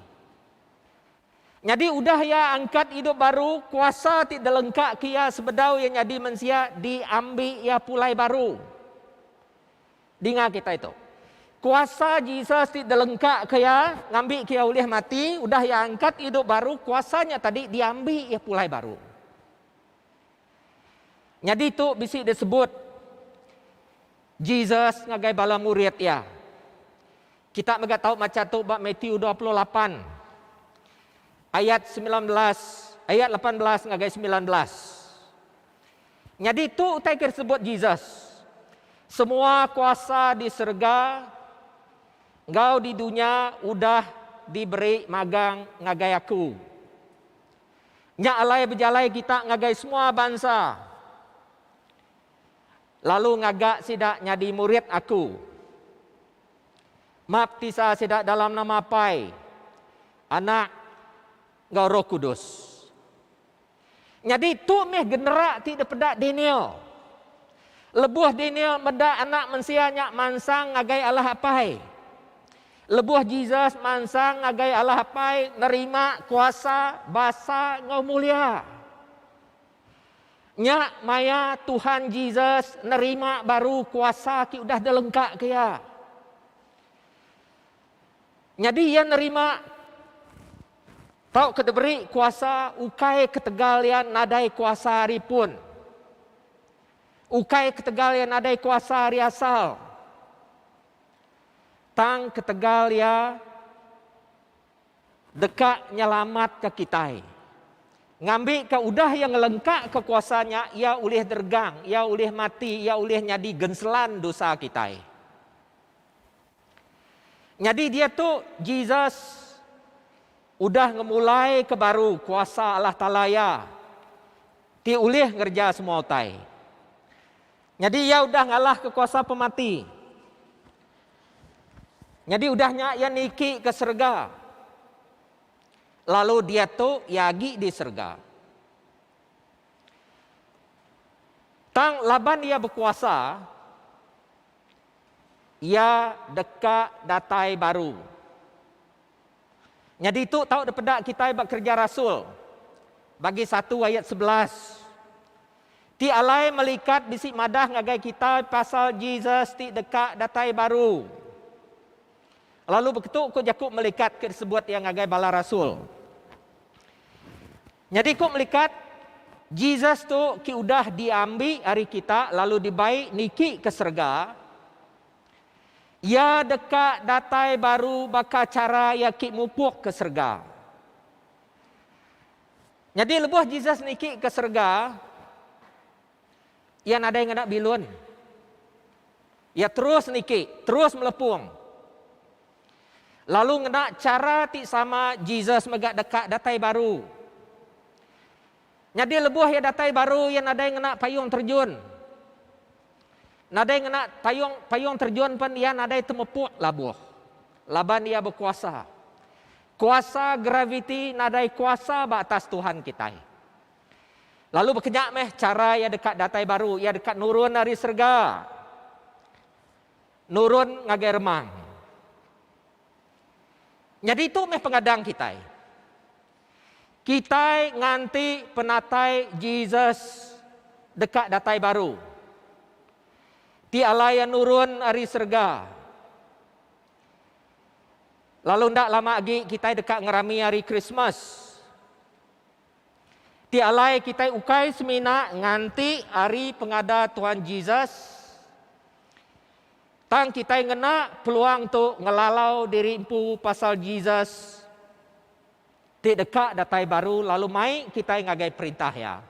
Nyadi udah iya angkat idup baru, kuasa ti dilengkaka iya sebedau iya nyadi mensia diambi iya pulai baru. Dinga kitai tu. Kuasa Jesus ti dilengkaka iya ngambika iya ulih mati, udah iya angkat idup baru, kuasa nya tadi diambi iya pulai baru. Nyadi tu bisi disebut Jesus ngagai bala murid iya. Kita mega tau macha tu ba Matthew 28 ayat 19 ayat 18 ngagai 19. Nyadi tu utai ke disebut Jesus, Semua kuasa di serega enggau di dunya udah diberi magang ngagai aku. Nya alai bejalai kita ngagai semua bansa lalu ngaga sida nyadi murid aku. Maptisa sida dalam nama Apai, Anak enggau Roh Kudus. Nyadi tu mih genera ti dipeda Daniel. Lebuh Daniel meda Anak Mensia nya mansang ngagai Allah Apai. Lebuh Jesus mansang ngagai Allah Apai nerima kuasa, basa enggau mulia. Nya maya Tuhan Jesus nerima baru kuasa ti udah dilengkaka iya. Nyadi iya nerima tauka diberi kuasa ukai ketegal iya nadai kuasa ari pun. Ukai ketegal iya nadai kuasa ari asal. Tang ketegal iya deka nyelamatka kitai. Ngambika udah iya ngelengkaka kuasa nya, iya ulih deregang, iya ulih mati, iya ulih nyadi genselan dosa kitai. Nyadi diatu Jesus udah ngemulaika baru kuasa Allah Taala iya ti ulih ngereja semua utai. Nyadi iya udah ngalahka kuasa pemati. Nyadi udah nya iya niki ke serega. Lalu diatu iya agi di serega. Tang laban iya bekuasa, iya deka datai baru. Nyadi tu tau dipeda kitai ba Kereja Rasul bagi satu ayat 11. Ti alai melikat bisi madah ngagai kitai pasal Jesus ti deka datai baru. Lalu beketu ku jaku melikat ke disebut iya ngagai bala rasul. Nyadi ku melikat, Jesus tu ke udah diambi ari kita lalu dibai niki ke serega, Iya deka datai baru baka chara iya ki mupuk ke serega. Nyadi lebuh Jesus niki ke serega, iya nadai ngena bilun. Iya terus niki, terus melepung. Lalu ngena chara ti sama Jesus mega deka datai baru. Nyadi lebuh iya datai baru iya nadai ngena payung terjun. Nadai ngena tayung payung terjun pen iya nadai temepuk labuh. Laban iya bekuasa. Kuasa graviti nadai kuasa ba atas Tuhan kitai. Lalu bekenya meh chara iya deka datai baru, iya deka nurun ari serega. Nurun ngagai remang. Nyadi tu meh pengadang kitai. Kitai nganti penatai Jesus deka datai baru, ti alai iya nurun ari serega. Lalu enda lama agi kitai deka ngerami Hari Krismas, ti alai kitai ukai semina nganti hari pengada Tuhan Jesus, Tang kitai ngena peluang tu ngelalau diri empu pasal Jesus ti deka datai baru lalu mai kitai ngagai Perintah Iya.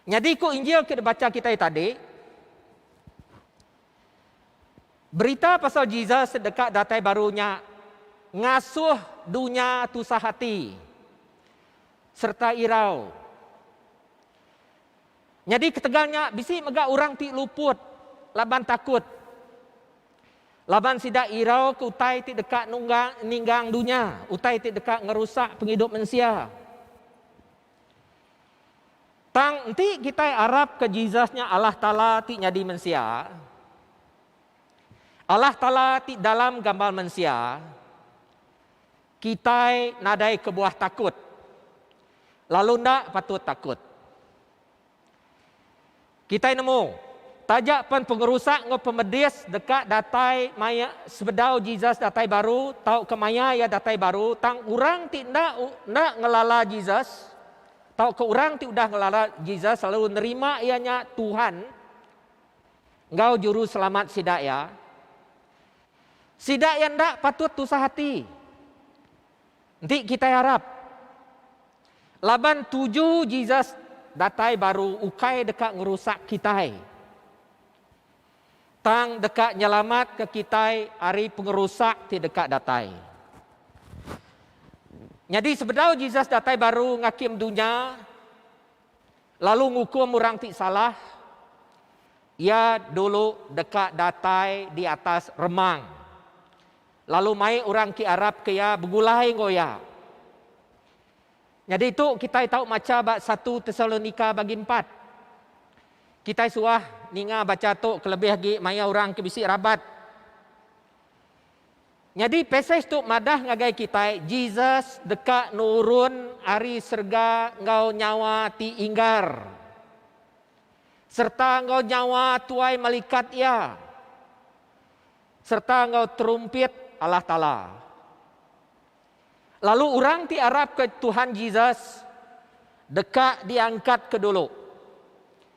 Nyadi ku Injil ke dibacha kitai tadi, berita pasal Jesus ti deka datai baru nya ngasuh dunya tusah ati sereta irau. Nyadi ketegal nya bisi mega orang ti luput laban takut. Laban sida irau ke utai ti deka nunggang ninggang dunya, utai ti deka ngerusak pengidup mensia. Tang enti kitai arapka Jesus nya Allah Taala ti nyadi mensia, Allah Taala ti dalam gamal mensia, kitai nadai kebuah takut lalu enda patut takut. Kitai nemu, taja pen pengerusak enggau pemedis deka datai maya sebedau Jesus datai baru tauka maya iya datai baru, tang orang ti enda enda ngelala Jesus tauka orang ti udah ngelala Jesus lalu nerima iya nya Tuhan enggau Juruselamat sida iya, sida iya enda patut tusah ati. Enti kitai arap, laban tuju Jesus datai baru ukai deka ngerusak kitai, tang deka nyelamatka kitai ari pengerusak ti deka datai. Nyadi sebedau Jesus datai baru ngakim dunya lalu ngukum orang ti salah, iya dulu deka datai di atas remang. Lalu mai orang ti arapka iya begulai enggau iya. Nyadi tu kitai tau macha ba satu Tesalonika bagi empat. Kitai suah ninga bacha tu kelebih agi maya orang ke bisi rabat. Nyadi pasage tu madah ngagai kitai Jesus deka nurun ari serega enggau nyawa ti inggar sereta enggau nyawa tuai malikat iya. Sereta enggau terumpit Allah Taala. Lalu orang ti arapka Tuhan Jesus deka diangkatka dulu.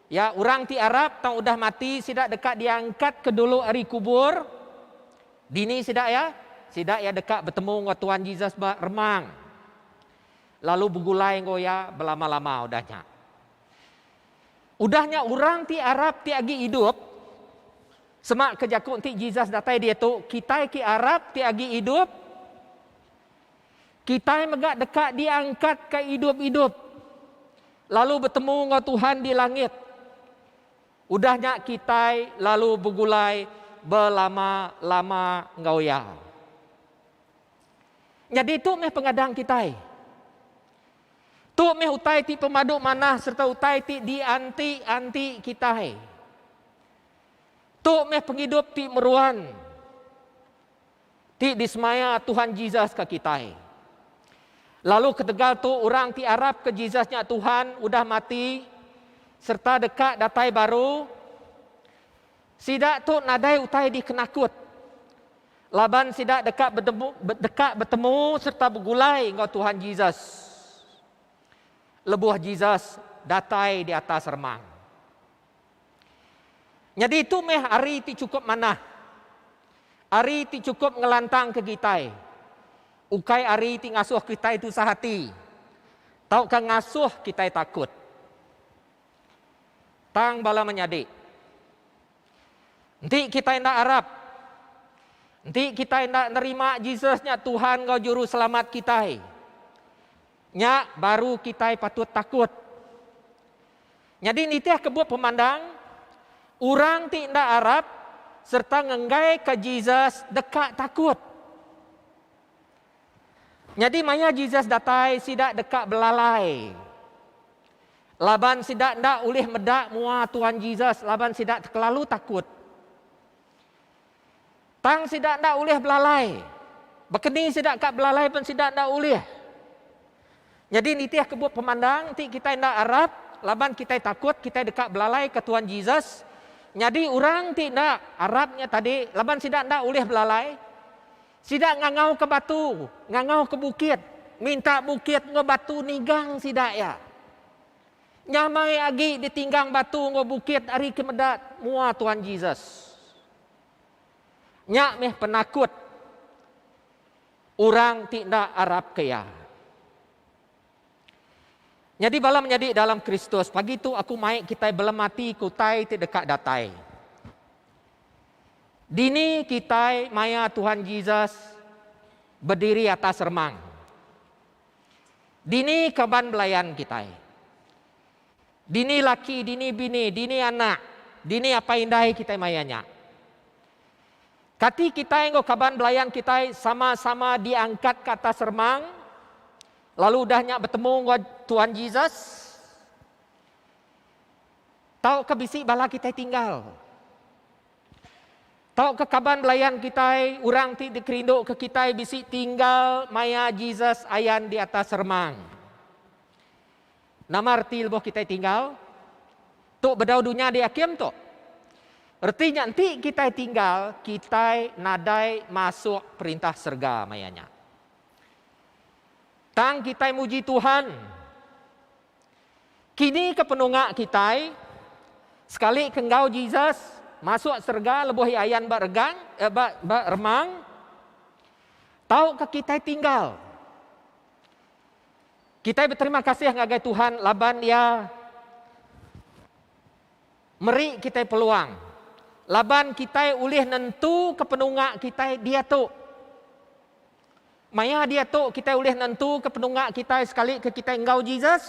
Ya, orang ti arap tang udah mati sida deka diangkatka dulu ari kubur. Dini sida iya? Sida iya deka betemu enggau Tuhan Jesus ba remang lalu begulai enggau iya belama-lama udah nya. Udah nya orang ti arap ti agi idup, sema ke jaku enti Jesus datai diatu, kitai ki arap ti agi idup, kitai mega deka diangkatka idup-idup lalu betemu enggau Tuhan di langit. Udah nya kitai lalu begulai belama-lama enggau Iya. Nyadi tu meh pengadang kitai. Tu meh utai ti pemadu manah sereta utai ti dianti-anti kitai. Tu meh pengidup ti meruan ti disemaya Tuhan Jesus ke kitai. Lalu ketegal tu orang ti arapka Jesus nya Tuhan udah mati sereta deka datai baru, sida tu nadai utai dikenakut. Laban sida deka betemu, deka betemu sereta begulai enggau Tuhan Jesus lebuh Jesus datai di atas remang. Nyadi tu meh hari ti chukup manah. Hari ti chukup ngelantangka kitai. Ukai hari ti ngasuh kitai tusah ati tauka ngasuh kitai takut. Tang bala menyadi, Enti kitai enda arap, enti kitai enda nerima Jesus nya Tuhan enggau Juruselamat kitai, nya baru kitai patut takut. Nyadi nitihka Bup Pemandang, orang ti enda arap sereta ngenggaika Jesus deka takut. Nyadi maya Jesus datai, sida deka belalai. Laban sida enda ulih meda mua Tuhan Jesus laban sida tekelalu takut. Tang sida enda ulih belalai. Baka ni sida ka belalai pen sida enda ulih. Nyadi nitihka Bup Pemandang ti kitai enda arap laban kitai takut kitai deka belalai ke Tuhan Jesus. Nyadi orang ti enda arap nya tadi laban sida enda ulih belalai. Sida ngangauka batu, ngangauka bukit, minta bukit enggau batu ninggang sida iya. Nyamai agi ditinggang batu enggau bukit ari ke meda mua Tuhan Jesus. Nya meh penakut orang ti enda arapka iya. Nyadi bala menyadi dalam Kristus, pagi tu aku mai kitai belemati ke utai ti deka datai. Dini kitai maya Tuhan Jesus bediri atas remang? Dini kaban belayan kitai? Dini laki, dini bini, dini anak, dini apai indai kitai maya nya. Kati kitai enggau kaban belayan kitai sama-sama diangkat ke atas remang lalu udah nya betemu enggau Tuhan Jesus? Tauka bisi bala kitai tinggal? Tauka kaban belayan kitai, orang ti dikerinduka kitai bisi tinggal maya Jesus ayan di atas remang? Nama reti lebuh kitai tinggal? Tu bedau dunya diakim tu. Reti nya enti kitai tinggal, kitai nadai masuk Perintah Serega maya nya. Tang kitai muji Tuhan. Kini ke penunga kitai, sekali ke enggau Jesus masuk serega lebuh iya ayan ba regang eh, ba, ba remang, tauka kitai tinggal. Kitai beterima kasih ngagai Tuhan laban iya meri kitai peluang laban kitai ulih nentuka penunga kitai diatu. Maya diatu kitai ulih nentuka penunga kitai sekalika kitai enggau Jesus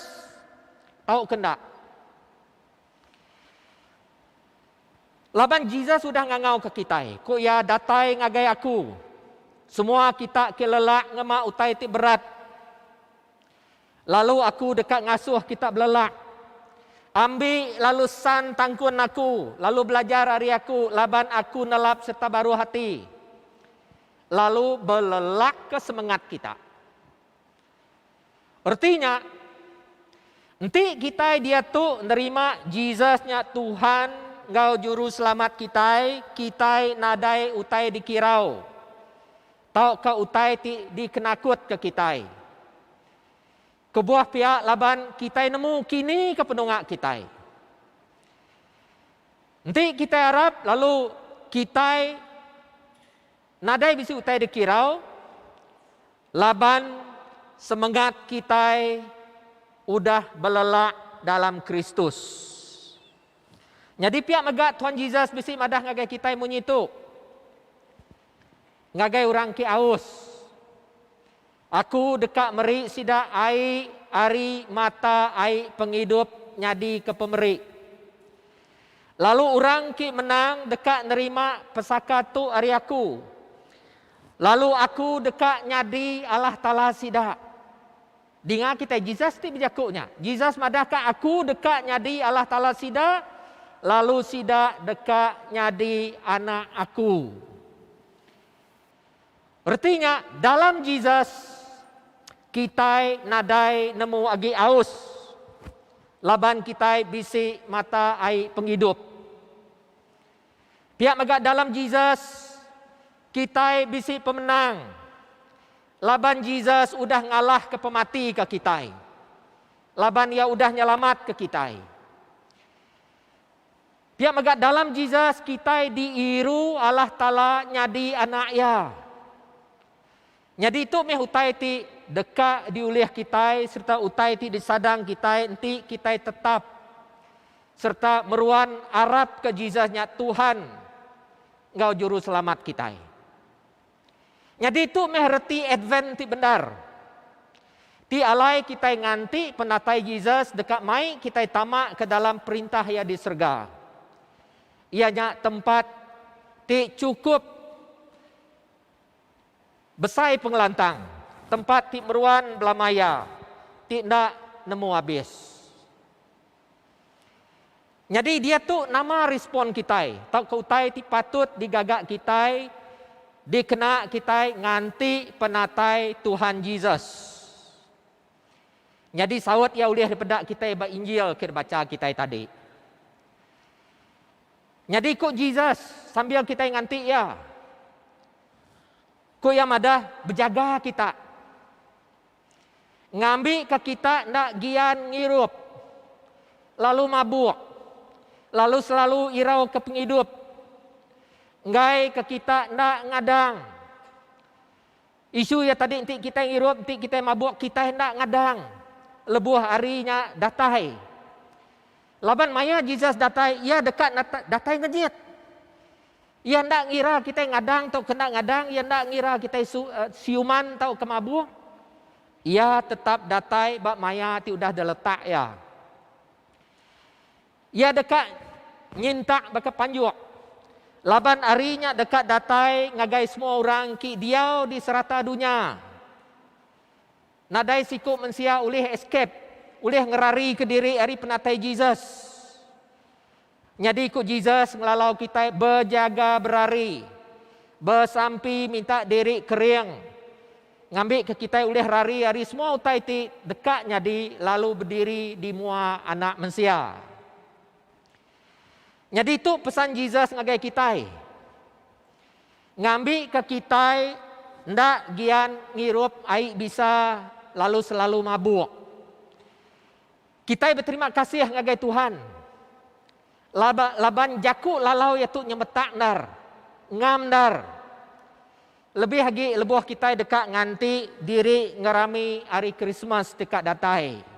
tauka enda. Laban Jesus udah ngangauka kitai, ku iya, Datai ngagai aku, semua kita ke lelak ngema utai ti berat, lalu aku deka ngasuh kita belelak. Ambi lalu san tangkun aku, lalu belajar ari aku, laban aku nelap sereta baruh ati. Lalu belelakka semengat kita. Reti nya, enti kitai diatu nerima Jesus nya Tuhan enggau Juruselamat kitai, kitai nadai utai dikirau tauka utai ti dikenakutka kitai. Kebuah pia laban kitai nemu kini ke penunga kitai. Enti kitai arap lalu kitai nadai bisi utai dikirau laban semengat kitai udah belelak dalam Kristus. Nyadi pia mega Tuhan Jesus bisi madah ngagai kitai munyi tu, Ngagai orang ke aus, Aku deka meri sida ai ari mata ai pengidup nyadika pemeri. Lalu orang ti menang deka nerima pesaka tu ari Aku, lalu Aku deka nyadi Allah Taala sida. Dinga kitai Jesus ti bejaku nya. Jesus madahka Aku deka nyadi Allah Taala sida, lalu sida deka nyadi anak Aku. Reti nya, dalam Jesus, kitai nadai nemu agi aus laban kitai bisi mata ai pengidup. Pia mega dalam Jesus, kitai bisi pemenang laban Jesus udah ngalahka pemati ke kitai, laban iya udah nyelamatka kitai. Pia mega dalam Jesus kitai diiru Allah Taala nyadi anak Iya. Nyadi tu meh utai ti deka diulih kitai sereta utai ti disadang kitai enti kitai tetap sereta meruan arapka Jesus nya Tuhan enggau Juruselamat kitai. Nyadi tu meh reti Advent ti bendar. Ti alai kitai nganti penatai Jesus deka mai kitai tama ke dalam Perintah Iya di serega. Iya nya tempat ti chukup besai pengelantang, tempat ti meruan belama iya, ti enda nemu abis. Nyadi diatu nama respon kitai tauka utai ti patut digaga kitai dikena kitai nganti penatai Tuhan Jesus? Nyadi saut iya ulih dipeda kitai ba Injil ke dibacha kitai tadi. Nyadi ku Jesus sambil kitai nganti iya. Ku iya madah, Bejaga kita. Ngambika kita enda gian ngirup lalu mabuk, lalu selalu irauka pengidup, enggaika kita enda ngadang. Isu iya tadi enti kitai ngirup, enti kitai mabuk, kitai enda ngadang lebuh hari nya datai. Laban maya Jesus datai, iya deka datai ngenyit. Iya enda ngira kitai ngadang tauka enda ngadang, iya enda ngira kitai siuman tauka mabuk, iya tetap datai ba maya ti udah diletak iya. Iya deka nyintak baka panjuk, laban ari nya deka datai ngagai semua orang ki diau di serata dunya. Nadai siku mensia ulih escape, ulih ngerarika diri ari penatai Jesus. Nyadi ku Jesus ngelalau kitai bejaga berari, besampi minta diri kering ngambika kitai ulih rari ari semua utai ti deka nyadi lalu bediri di mua Anak Mensia. Nyadi tu pesan Jesus ngagai kitai, ngambika kitai enda gian ngirup ai bisa lalu selalu mabuk. Kitai beterima kasih ngagai Tuhan laba laban jaku lalau iya tu nyemetak endar, ngam endar. Lebih agi lebuh kitai deka nganti diri ngerami Hari Krismas ti ka datai.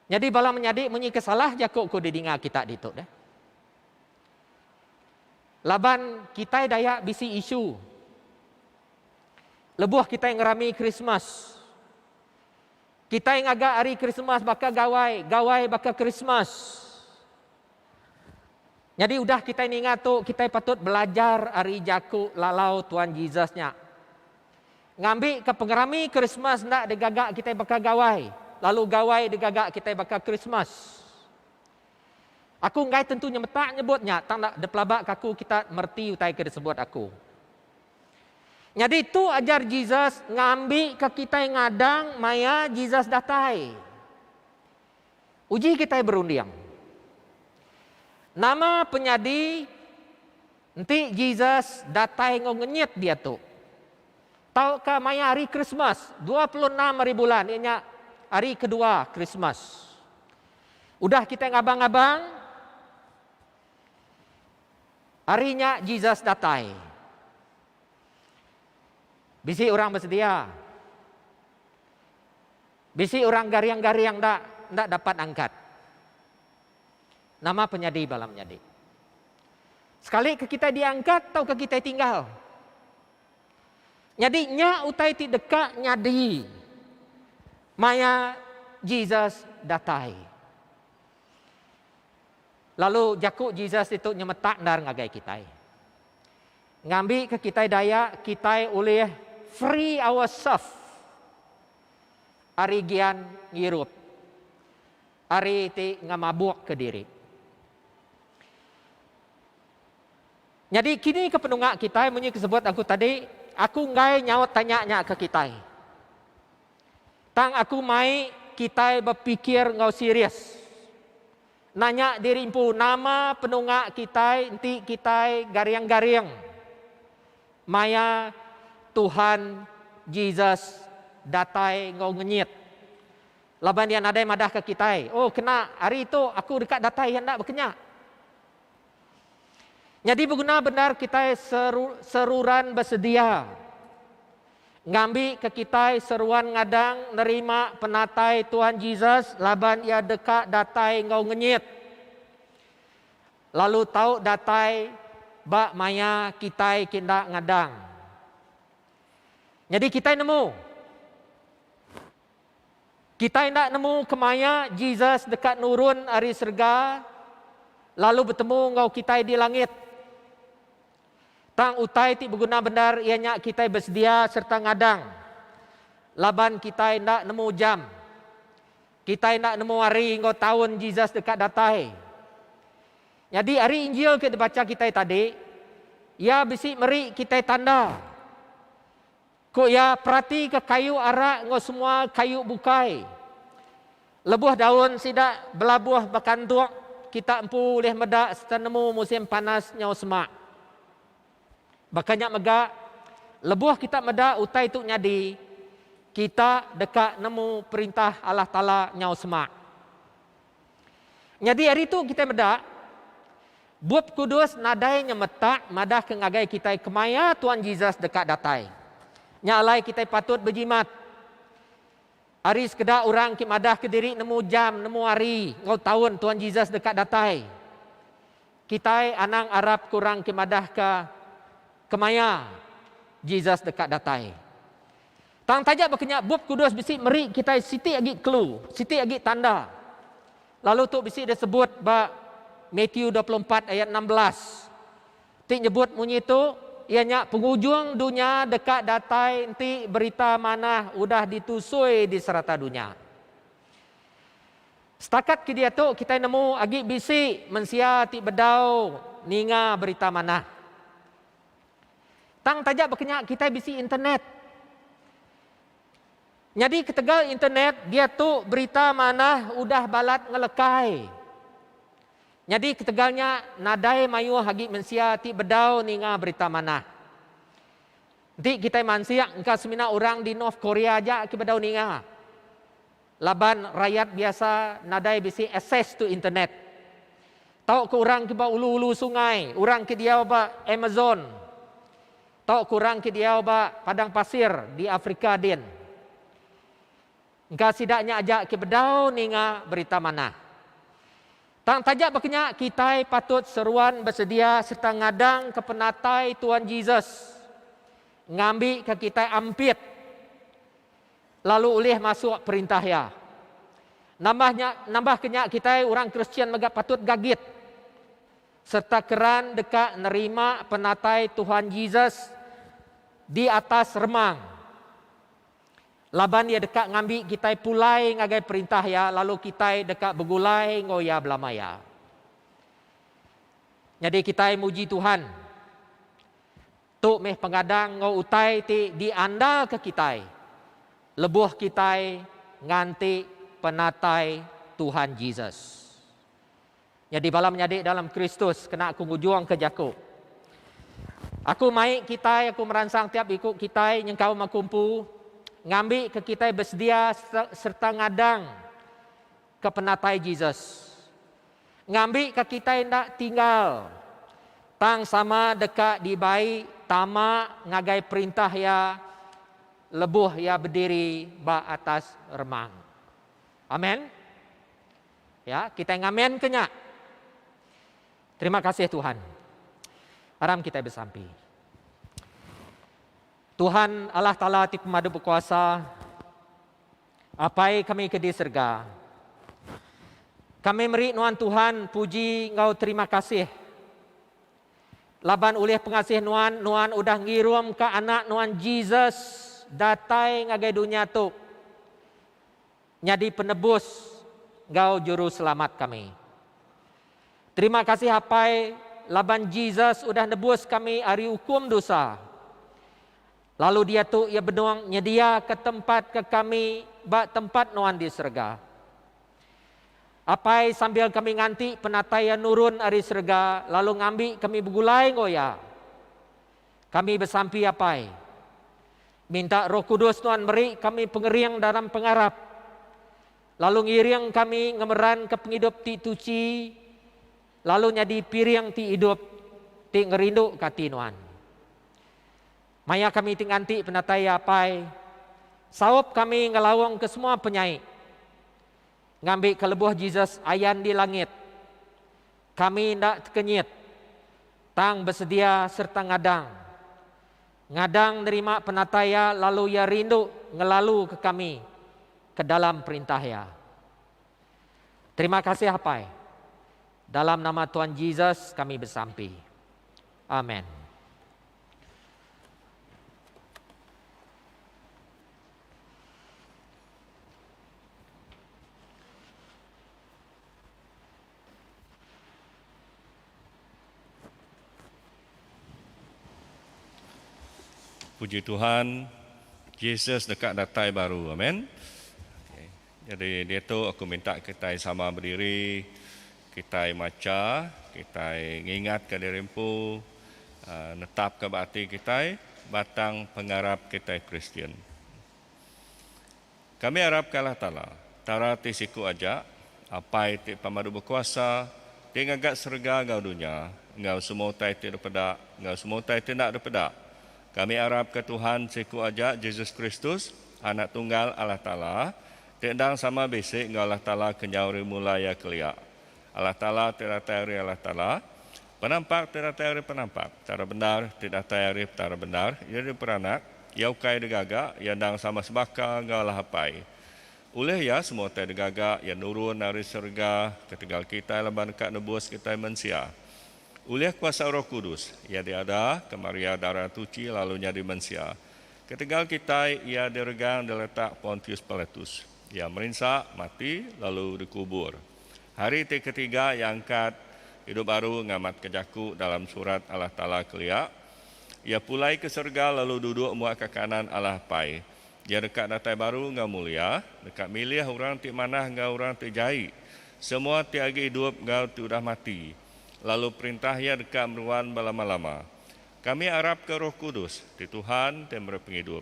Nyadi bala menyadi munyi ke salah jaku ku didinga kita ditu deh. Laban kitai Dayak bisi isu lebuh kitai ngerami Krismas. Kitai ngaga Hari Krismas baka gawai, gawai baka Krismas. Nyadi udah kitai ninga tu, kitai patut belajar ari jaku lalau Tuan Jesus nya. Ngambika pengerami Krismas enda digaga kitai baka gawai, lalu gawai digaga kitai baka Krismas. Aku enggai tentu nyemetak nyebut nya tang enda dipelabaka aku kita mereti utai ke disebut aku. Nyadi tu ajar Jesus ngambika kitai ngadang maya Jesus datai. Uji kitai berunding. Nama penyadi enti Jesus datai enggau ngenyit diatu? Tauka maya hari Krismas, 26 hari bulan iya nya hari kedua Krismas. Udah kitai ngabang-ngabang, Ari nya Jesus datai. Bisi orang besedia. Bisi orang garing-garing enda enda dapat angkat. Nama penyadi bala menyadi? Sekali ke kitai diangkat tauka kitai tinggal. Nyadi nya utai ti deka nyadi maya Jesus datai. Lalu jaku Jesus ditu nyemetak endar ngagai kitai. Ngambika kitai Dayak, kitai ulih free ourself ari gian ngirup, ari ti ngemabukka diri. Nyadi kini ke penunga kitai munyi ke sebut aku tadi, aku enggai nyaut tanya nya ke kitai. Tang aku mai kitai bepikir enggau serius. Nanya diri empu nama penunga kitai enti kitai garing-garing maya Tuhan Jesus datai enggau ngenyit. Laban iya nadai madahka kitai, Oh kena hari tu aku deka datai iya enda bekenya. Nyadi beguna bendar kitai seruran besedia ngambika kitai seruan ngadang nerima penatai Tuhan Jesus laban iya deka datai enggau ngenyit lalu tau datai ba maya kitai ke enda ngadang. Nyadi kitai nemu Kitai enda nemu kemaya Jesus deka nurun ari serega lalu betemu enggau kitai di langit. Tang utai ti beguna bendar iya nya kitai besedia sereta ngadang laban kitai enda nemu jam. Kitai enda nemu hari enggau taun Jesus deka datai. Nyadi ari Injil ke dibacha kitai tadi, iya bisi meri kitai tanda. Ku iya, Peratika kayu arak enggau semua kayu bukai. Lebuh daun sida belabuh bekantuk, kita empu ulih meda sereta nemu musim panas nyau semak. Baka nya mega, lebuh kita meda utai tu nyadi, kita deka nemu Perintah Allah Taala nyau semak. Nyadi ari tu kitai meda, Bup Kudus nadai nyemetak madahka ngagai kitai kemaya Tuan Jesus deka datai. Nya alai kitai patut bejimat. Ari sekeda orang ti madahka diri nemu jam, nemu hari enggau taun Tuan Jesus deka datai. Kitai anang arapka orang ti madahka kemaya Jesus deka datai. Tang taja baka nya, Bup Kudus bisi meri kitai siti agi clue, siti agi tanda. Lalu tu bisi disebut ba Matthew 24 ayat 16. Ti nyebut munyi tu, iya nya pengujung dunya deka datai enti berita manah udah ditusui di serata dunya. Setakat ke diatu kitai nemu agi bisi mensia ti bedau ninga berita manah. Tang taja baka nya kitai bisi internet. Nyadi ketegal internet diatu berita manah udah balat ngelekai. Nyadi ketegal nya nadai mayuh agi mensia ti bedau ninga berita manah. Enti kitai mansik engka semina orang di North Korea aja ke bedau ninga. Laban rayat biasa nadai bisi access to internet. Tauka orang ke ba ulu-ulu sungai, orang ke diau ba Amazon. Tau ke orang ke diau ba padang pasir di Afrika din. Engka sida nya aja ke bedau ninga berita manah. Tang taja baka nya, kitai patut seruan besedia sereta ngadangka penatai Tuan Jesus ngambika kitai ampit lalu ulih masuk Perintah Iya. Nambah nya, nambahka nya kitai orang Kristian mega patut gagit. Sereta keran deka nerima penatai Tuhan Jesus di atas remang. Laban Iya deka ngambi kitai pulai ngagai Perintah Iya lalu kitai deka begulai enggau Iya belama iya. Nyadi kitai muji Tuhan. Tu meh pengadang enggau utai ti diandalka kitai lebuh kitai nganti penatai Tuhan Jesus. Nyadi bala menyadi dalam Kristus kena aku ngujungka jaku. Aku mai kitai, aku meransang tiap iku kitai nyengkaum aku empu ngambika kitai besedia sereta ngadang ke penatai Jesus. Ngambika kitai enda tinggal tang sama deka dibai tama ngagai perintah Iya lebuh Iya bediri ba atas remang. Amen. Ya, kitai ngamen ke nya. Terima kasih Tuhan. Aram kitai besampi. Tuhan Allah Taala ti pemadu bekuasa, Apai kami ke di serega. Kami meri nuan Tuhan puji enggau terima kasih. Laban ulih pengasih nuan, nuan udah ngirumka anak nuan Jesus datai ngagai dunya tu. Nyadi Penebus enggau Juruselamat kami. Terima kasih Apai laban Jesus udah nebus kami ari ukum dosa. Lalu diatu Iya benung nyediaka tempat ke kami ba tempat Nuan di serega. Apai sambil kami nganti penatai Iya nurun ari serega lalu ngambi kami begulai enggau Iya. Kami besampi Apai. Minta Roh Kudus Nuan meri kami pengering dalam pengarap, lalu ngiring kami ngemeranka pengidup ti tuchi lalu nyadi piring ti idup ti ngerinduka ati Nuan. Maya kami ti nganti penatai Iya Apai, saup kami ngelaungka semua penyai, ngambika lebuh Jesus ayan di langit, kami enda tekenyit tang besedia sereta ngadang. Ngadang nerima penatai Iya lalu Iya rindu ngelaluka kami ke dalam Perintah Iya. Terima kasih Apai. Dalam nama Tuan Jesus kami besampi. Amen. Puji Tuhan, Jesus deka datai baru. Amen. Okay. Jadi diatu aku minta kitai sama berdiri, kitai macha, kitai ngingatka diri empu, uh, netapka ba ati kitai batang pengarap kitai Kristian. Kami arapka Allah Taala, Petara ti siku aja, Apai ti Pemadu Bekuasa, ti ngaga serega enggau dunya, enggau semua utai ti dipeda enggau semua utai ti enda dipeda. Kami arapka Tuhan siku aja, Jesus Kristus, Anak tunggal Allah Taala, ti endang sama bisi enggau Allah Taala kenyau ari mula iya kelia. Allah Taala ti datai ari Allah Taala, Penampak ti datai ari Penampak, Petara bendar ti datai ari Petara bendar, iya diperanak, iya ukai digaga, iya endang sama sebaka enggau Allah Apai. Ulih iya semua utai digaga, iya nurun ari serega ketegal kitai laban deka nebus kitai mensia. Ulih kuasa Roh Kudus, iya diada ke Maria Dara Tuchi lalu nyadi mensia. Ketegal kitai, iya diregang diletak Pontius Pilatus. Iya merinsa, mati, lalu dikubur. Hari ti ketiga iya angkat idup baru ngamatka jaku dalam surat Allah Taala kelia. Iya pulai ke serega lalu duduk muak ke kanan Allah Apai. Iya deka datai baru enggau mulia, deka milih orang ti manah enggau orang ti jai, semua ti agi idup enggau ti udah mati, lalu Perintah Iya deka meruan belama-lama. Kami arapka Roh Kudus, ti Tuhan ti meri pengidup.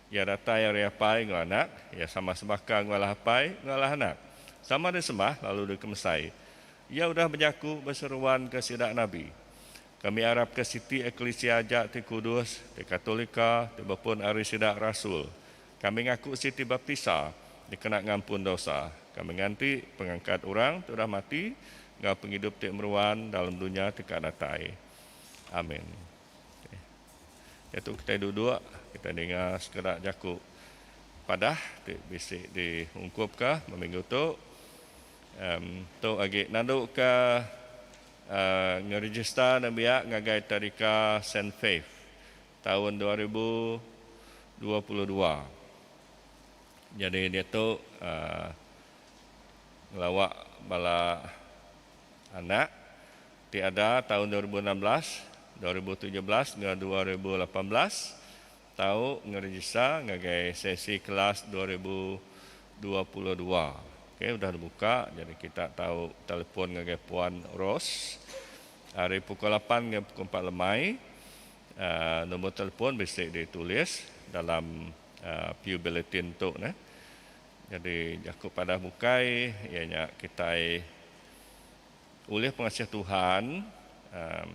Iya datai ari Apai enggau Anak, Iya sama sebaka enggau Allah Apai enggau Allah Anak, sama disembah lalu dikemesai. Iya udah bejaku beseruan ke sida nabi. Kami arapka siti eklisia aja ti kudus, ti Katolika, ti bepun ari sida rasul. Kami ngaku siti baptisa dikena ngampun dosa. Kami nganti pengangkat orang ti udah mati enggau pengidup ti meruan dalam dunya ti ka datai. Amin. Diatu kitai duduk, kitai ninga sekeda jaku padah ti bisi diungkupka ba minggu tu. Em tu agi nanduka ngerejista nembiak ngagai Tadika Saint Faith taun 2022. Nyadi diatu ngelawa bala anak ti ada taun 2016, 2017 enggau 2018 tau ngerejista ngagai sesi kelas 2022. Okey udah dibuka jadi kita tau telefon ngagai Puan Rose ari pukul lapan ngagai pukul empat lemai. Aaa nombor telefon bisi ditulis dalam aaa pew bulletin tu neh. Jadi jaku padah bukai iya nya kitai ulih pengasih Tuhan aaa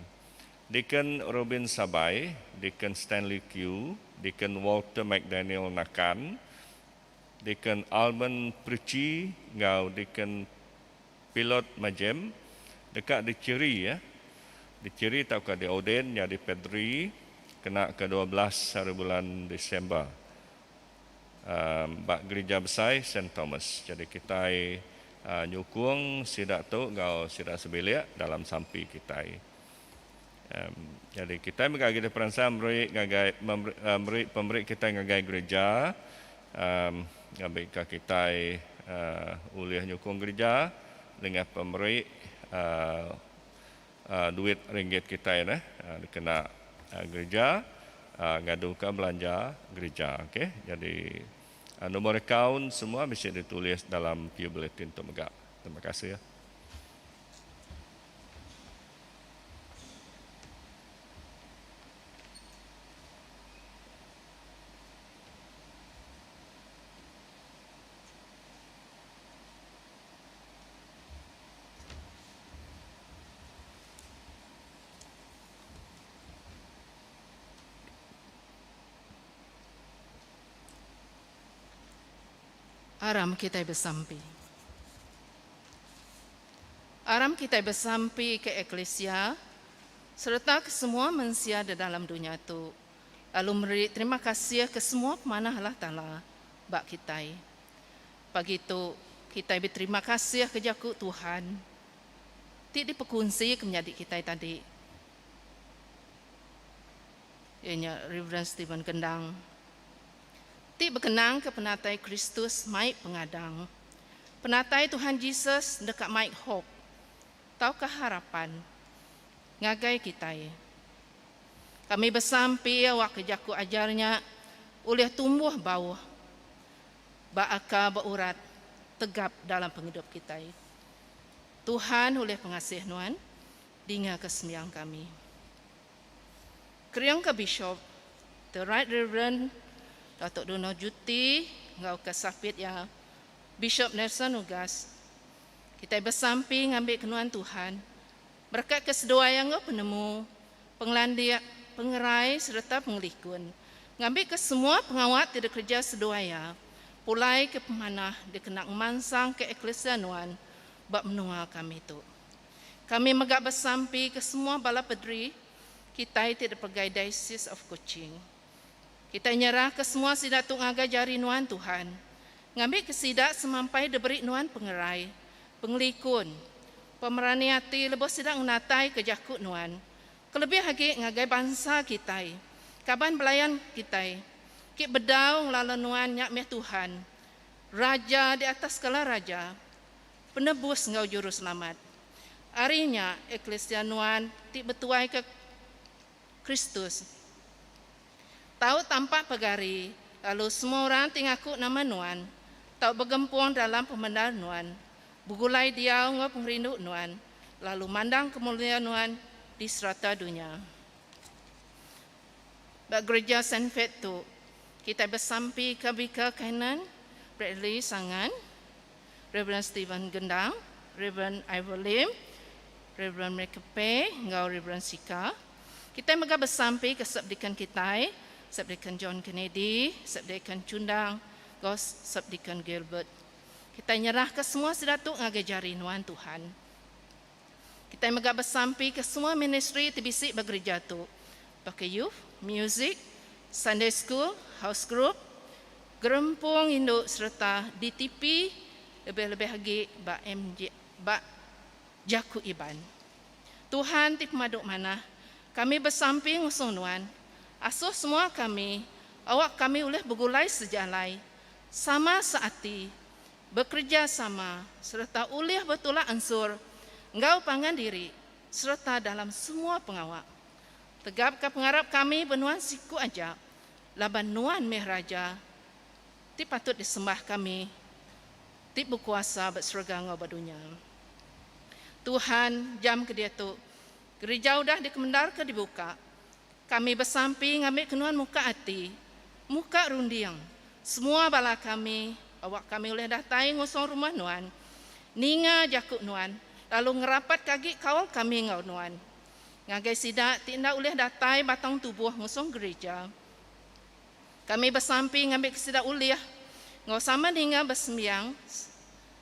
Deacon Robin Sabai, Deacon Stanley Kew, Deacon Walter McDaniel Nakan, Deacon Almond Pritchie enggau Deacon Pilot Majem deka dichiri ya dichiri tauka diordain nyadi padri kena ke 12 haribulan Disember ba Gerija Besai Saint Thomas. Jadi kitai nyukung sida tu enggau sida sebilik dalam sampi kitai. Jadi kitai mega agi diperansang meri ngagai meri pemeri kitai ngagai gerija ngambika kitai ulih nyukung gerija nengah pemeri duit ringgit kitai neh dikena gerija ngaduka belanja gerija okey. Jadi nombor akaun semua bisi ditulis dalam pew bulletin tu mega. Terima kasih. Aram kitai besampi. Aram kitai besampi ke eklisia sereta ke semua mensia da dalam dunya tu, lalu meri terima kasih ke semua pemanah Allah Taala ba kitai. Pagi tu, kitai beterima kasih ke jaku Tuhan ti dipekunsi ke menyadi kitai tadi, iya nya Reverend Stephen Gendang, ti bekenangka penatai Kristus mai pengadang. Penatai Tuhan Jesus deka mai hope tauka harapan ngagai kitai. Kami besampi awakka jaku ajar nya ulih tumbuh bauh ba akar ba urat tegap dalam pengidup kitai. Tuhan ulih pengasih Nuan dingaka sembiang kami. Keringka Bishop, The Right Reverend Datuk Donald Juti enggau ke sapit iya Bishop Nelson Ugas, kitai besampi ngambi ke nuan Tuhan berekat ke seduai enggau penemu, pengelandik, pengerai sereta pengelikun ngambi ke semua pengawa ti dikereja seduai iya pulai ke pemanah dikena ngemansang ke eklesia nuan ba menua kami tu. Kami mega besampi ke semua bala pedri kitai ti dipegai Diocese of Kuching. Kitai nyerahka semua sida tu ngagai jari Nuan, Tuhan. Ngambi ke sida semampai diberi nuan pengerai, pengelikun, pemerani ati lebuh sida ngenatai ke jaku nuan, kelebih agi ngagai bansa kitai, kaban belayan kitai, ki bedau ngelala nuan nya meh Tuhan, Raja di atas segala raja, Penebus enggau Juruselamat. Ari nya, eklisia nuan ti betuaika Kristus tau tampak pegari, lalu semua orang ti ngaku nama nuan tau begempung dalam pemendar nuan, begulai diau enggau pengerindu nuan, lalu mandang kemulia nuan di serata dunya. Ba Gereja Saint Faith tu, kitai besampika Vicar Canon Bradley Sangan, Reverend Stephen Gendang, Reverend Ivor Lim, Reverend Michael Pei enggau Reverend Sika. Kitai mega besampi ke Subdeacon kitai, Subdeacon John Kennedy, Subdeacon Chundang enggau Subdeacon Gilbert. Kitai nyerahka semua sida tu ngagai jari nuan Tuhan. Kitai mega besampi ke semua ministri ti bisi ba gerija tu baka Youth, Music, Sunday School, House Group, Gerempung Indu sereta DTP lebih-lebih agi ba MJ ba Jaku Iban. Tuhan ti pemadu manah, kami besampi ngusung Nuan, asuh semua kami, awak kami ulih begulai sejalai, sama seati, bekereja sama sereta ulih betulak ensur enggau pangan diri sereta dalam semua pengawa. Tegapka pengarap kami ba Nuan siku aja, laban Nuan meh Raja ti patut disembah kami ti bekuasa ba serega enggau ba dunya. Tuhan, jam ke diatu, gerija udah dikemendarka dibuka. Kami besampi ngambika Nuan muka ati, muka runding semua bala kami awak kami ulih datai ngusung rumah Nuan, ninga jaku Nuan lalu ngerapatka agi kaul kami enggau Nuan. Ngagai sida ti enda ulih datai batang tubuh ngusung gerija, kami besampi ngambika sida ulih enggau sama ninga besembiang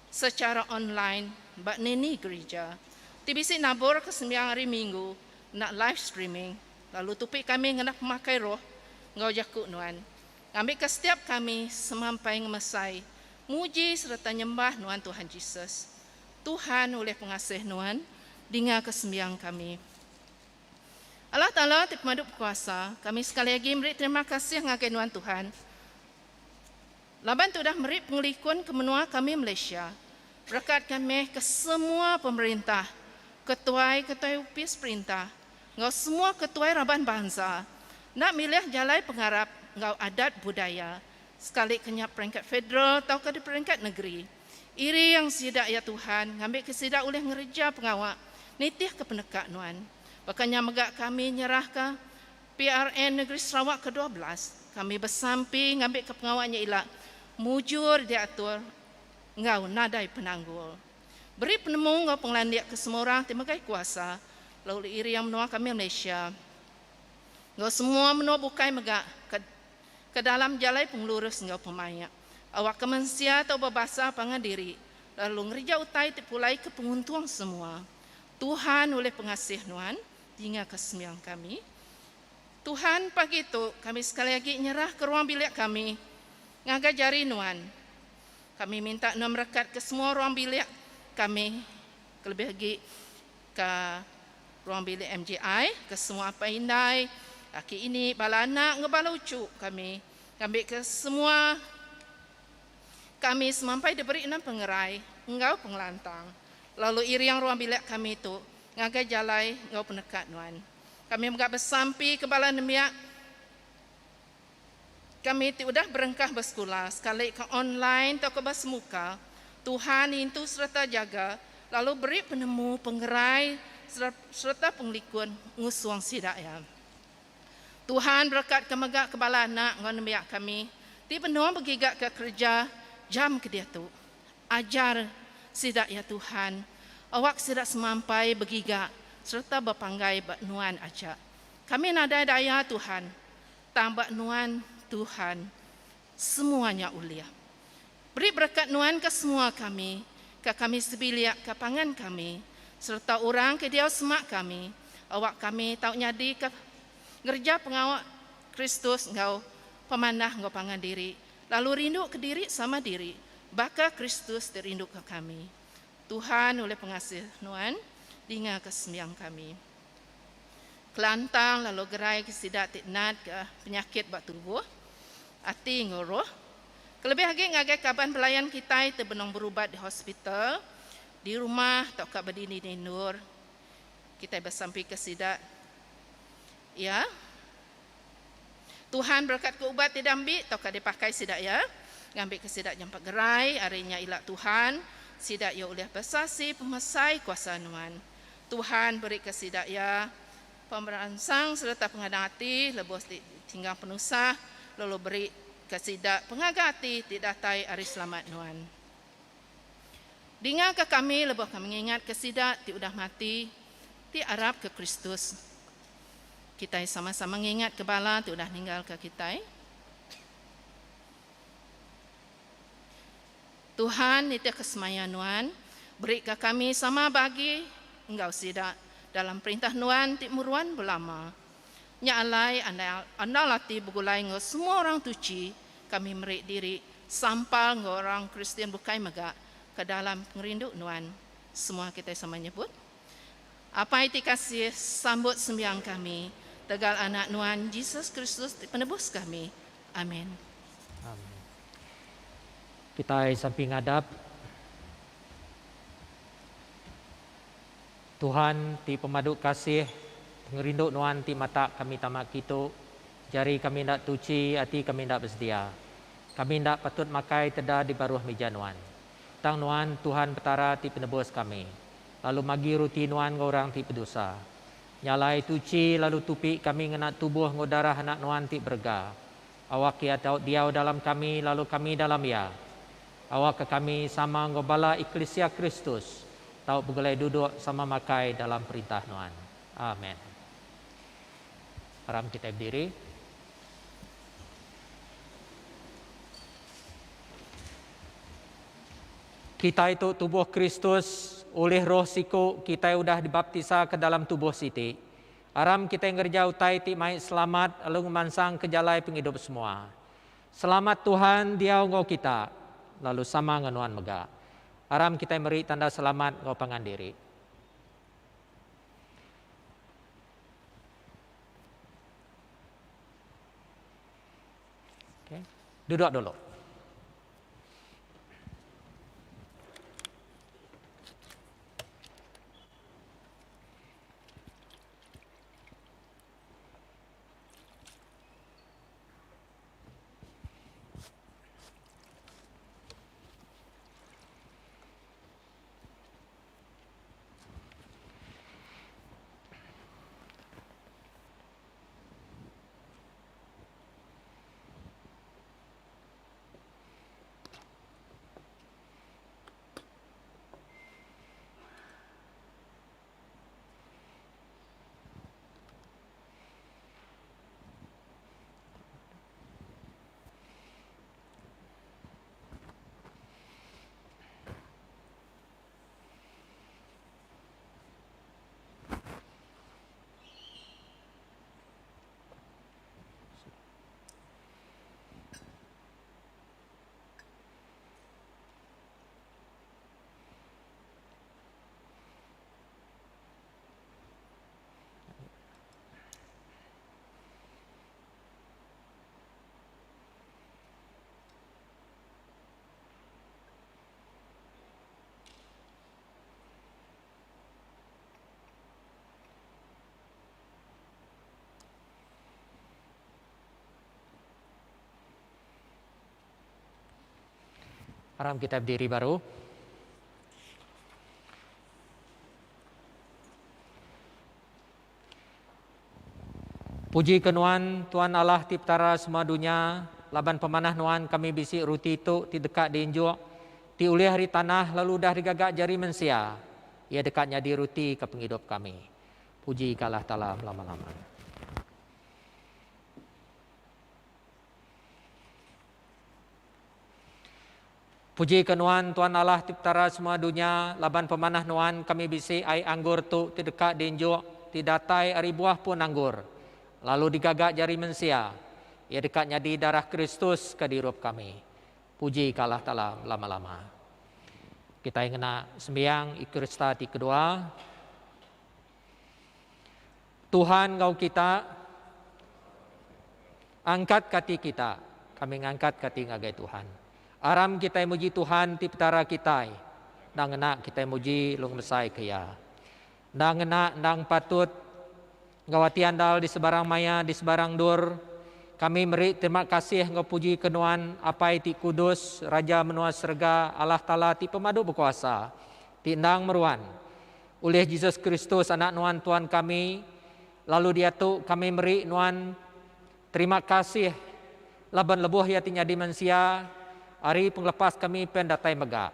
sechara online ba nini gerija ti bisi naburka sembiang hari Minggu enda live streaming lalu tupi kami ngena pemakai roh enggau jaku nuan ngambika setiap kami semampai ngemesai muji sereta nyembah nuan Tuhan Jesus. Tuhan ulih pengasih nuan dingaka sembiang kami. Allah Taala ti pemadu bekuasa, kami sekali agi meri terima kasih ngagai nuan Tuhan laban ti udah meri pengelikun ke menua kami Malaysia. Berekatka meh ke semua pemerintah, ketuai-ketuai opis perintah enggau semua ketuai raban bansa enda milih jalai pengarap enggau adat budaya sekali ke nya peringkat federal tauka di peringkat negeri. Iring sida iya Tuhan ngambika sida ulih ngereja pengawa nitihka peneka Nuan. Baka nya mega kami nyerahka PRN Negeri Sarawak ke 12. Kami besampi ngambika pengawa nya ila mujur diatur enggau nadai penanggul. Beri penemu enggau pengelandik ke semua orang ti megai kuasa lalu iring menua kami Malaysia enggau semua menua bukai mega ke ke dalam jalai pengelurus enggau pemaik. Awakka mensia tau bebasa pangan diri lalu ngereja utai ti pulai ke penguntung semua. Tuhan ulih pengasih Nuan, dingaka sembiang kami. Tuhan, pagi tu kami sekali agi nyerahka ruang bilik kami ngagai jari Nuan. Kami minta Nuan merekatka semua ruang bilik kami kelebih agi ke ruang bilik MJI, ke semua apai indai, aki ini, bala anak enggau bala uchu kami. Ngambika semua kami semampai diberi enam pengerai enggau pengelantang, lalu iring ruang bilik kami tu ngagai jalai enggau peneka Nuan. Kami mega besampi ke bala nembiak kami ti udah berengkah besekula sekali ke online tauka besemuka, Tuhan intu sereta jaga lalu beri penemu, pengerai sereta pengelikun ngusung sida iya. Tuhan berekatka mega ke bala anak enggau nembiak kami ti benung begigaka kereja jam ke diatu. Ajar sida iya Tuhan, awak sida semampai begiga sereta bepanggai ba Nuan aja. Kami nadai daya Tuhan, tang ba Nuan Tuhan semua nya ulih. Beri berekat Nuan ke semua kami, ke kami sebilik, ke pangan kami, sereta orang ke diau semak kami, awak kami tau nyadika ngereja pengawa Kristus enggau pemanah enggau pangan diri. Lalu rindu ke diri sama diri, baka Kristus ti rinduka kami. Tuhan ulih pengasih Nuan, dingaka sembiang kami. Kelantang lalu gerai ke sida ti natka penyakit ba tubuh, ati enggau roh. Kelebih agi ngagai kaban belayan kitai ti benung berubat di hospital, di rumah tauka ba dini-dini endur. Kitai besampika sida iya. Tuhan berekatka ubat ti diambi tauka dipakai sida iya, ngambika sida nyampa gerai ari nya ila Tuhan, sida iya ulih besasi pemesai kuasa Nuan. Tuhan berika sida iya pemeransang sereta pengadang ati lebuh ti tinggang penusah, lalu berika sida pengaga ati ti datai ari selamat Nuan. Dingaka kami lebuh kami ngingatka sida ti udah mati ti arapka Kristus. Kitai sama-sama ngingatka bala ti udah ninggalka kitai. Tuhan, nitihka semaya Nuan, berika kami sama bagi enggau sida dalam perintah Nuan ti meruan belama. Nya alai, andal ati begulai enggau semua orang tuchi, kami meri diri sampal enggau orang Kristian bukai mega ke dalam pengerindu Nuan. Semua kitai sama nyebut, Apai ti kasih, sambut sembiang kami, tegal Anak Nuan, Jesus Kristus ti Penebus kami. Amin. Amin. Kitai sampi ngadap Tuhan ti pemadu kasih, pengerindu Nuan ti matak kami tama kitu, jari kami enda tuchi, ati kami enda besedia. Kami enda patut makai teda di baruh mija Nuan. Tang Nuan, Tuhan Petara ti penebus kami, lalu magi ruti Nuan enggau orang ti bedosa. Nya alai, tuchi lalu tupi kami ngena tubuh enggau darah Anak Nuan ti berega. Awak Iya tau diau dalam kami lalu kami dalam Iya. Awakka kami sama enggau bala eklisia Kristus tau begulai duduk sama makai dalam Perintah Nuan. Amen. Aram kitai bediri. Kitai tu tubuh Kristus, ulih Roh siku kitai udah dibaptisa ke dalam tubuh siti. Aram kitai ngereja utai ti mai selamat lalu ngemansangka jalai pengidup semua. Selamat Tuhan diau enggau kita, lalu sama enggau nuan mega. Aram kitai meri tanda selamat enggau pangan diri. Okay. Duduk dulu. Aram kitai bediri baru. Puji ke Nuan, Tuan Allah ti Petara semua dunya, laban pemanah Nuan kami bisi ruti tu ti deka diinjuk, ti ulih ari tanah lalu udah digaga jari mensia. Iya deka nyadi ruti ke pengidup kami. Puji ke Allah Taala belama-lama. Puji ke Nuan, Tuan Allah ti Petara semua dunya, laban pemanah Nuan kami bisi ai anggur tu ti deka diinjuk, ti datai ari buah pun anggur, lalu digaga jari mensia. Iya deka nyadi darah Kristus ke dirup kami. Puji ka Allah Taala belama-lama. Kitai ngena sembiang Eucharista ti kedua. Tuhan enggau kita. Angkat ka ati kita. Kami ngangkat ka ati ngagai Tuhan. Aram kitai muji Tuhan ti Petara kitai. Enda ngena kitai muji lalu ngemesai ke Iya. Enda ngena endang patut enggau ati andal di sebarang maya di sebarang endur kami meri terima kasih enggau puji ke Nuan Apai ti Kudus Raja menua serega Allah Taala ti pemadu bekuasa ti endang meruan ulih Jesus Kristus anak Nuan Tuan kami lalu diatu kami meri Nuan terima kasih laban lebuh iya ti nyadi mensia ari pengelepas kami pen datai mega.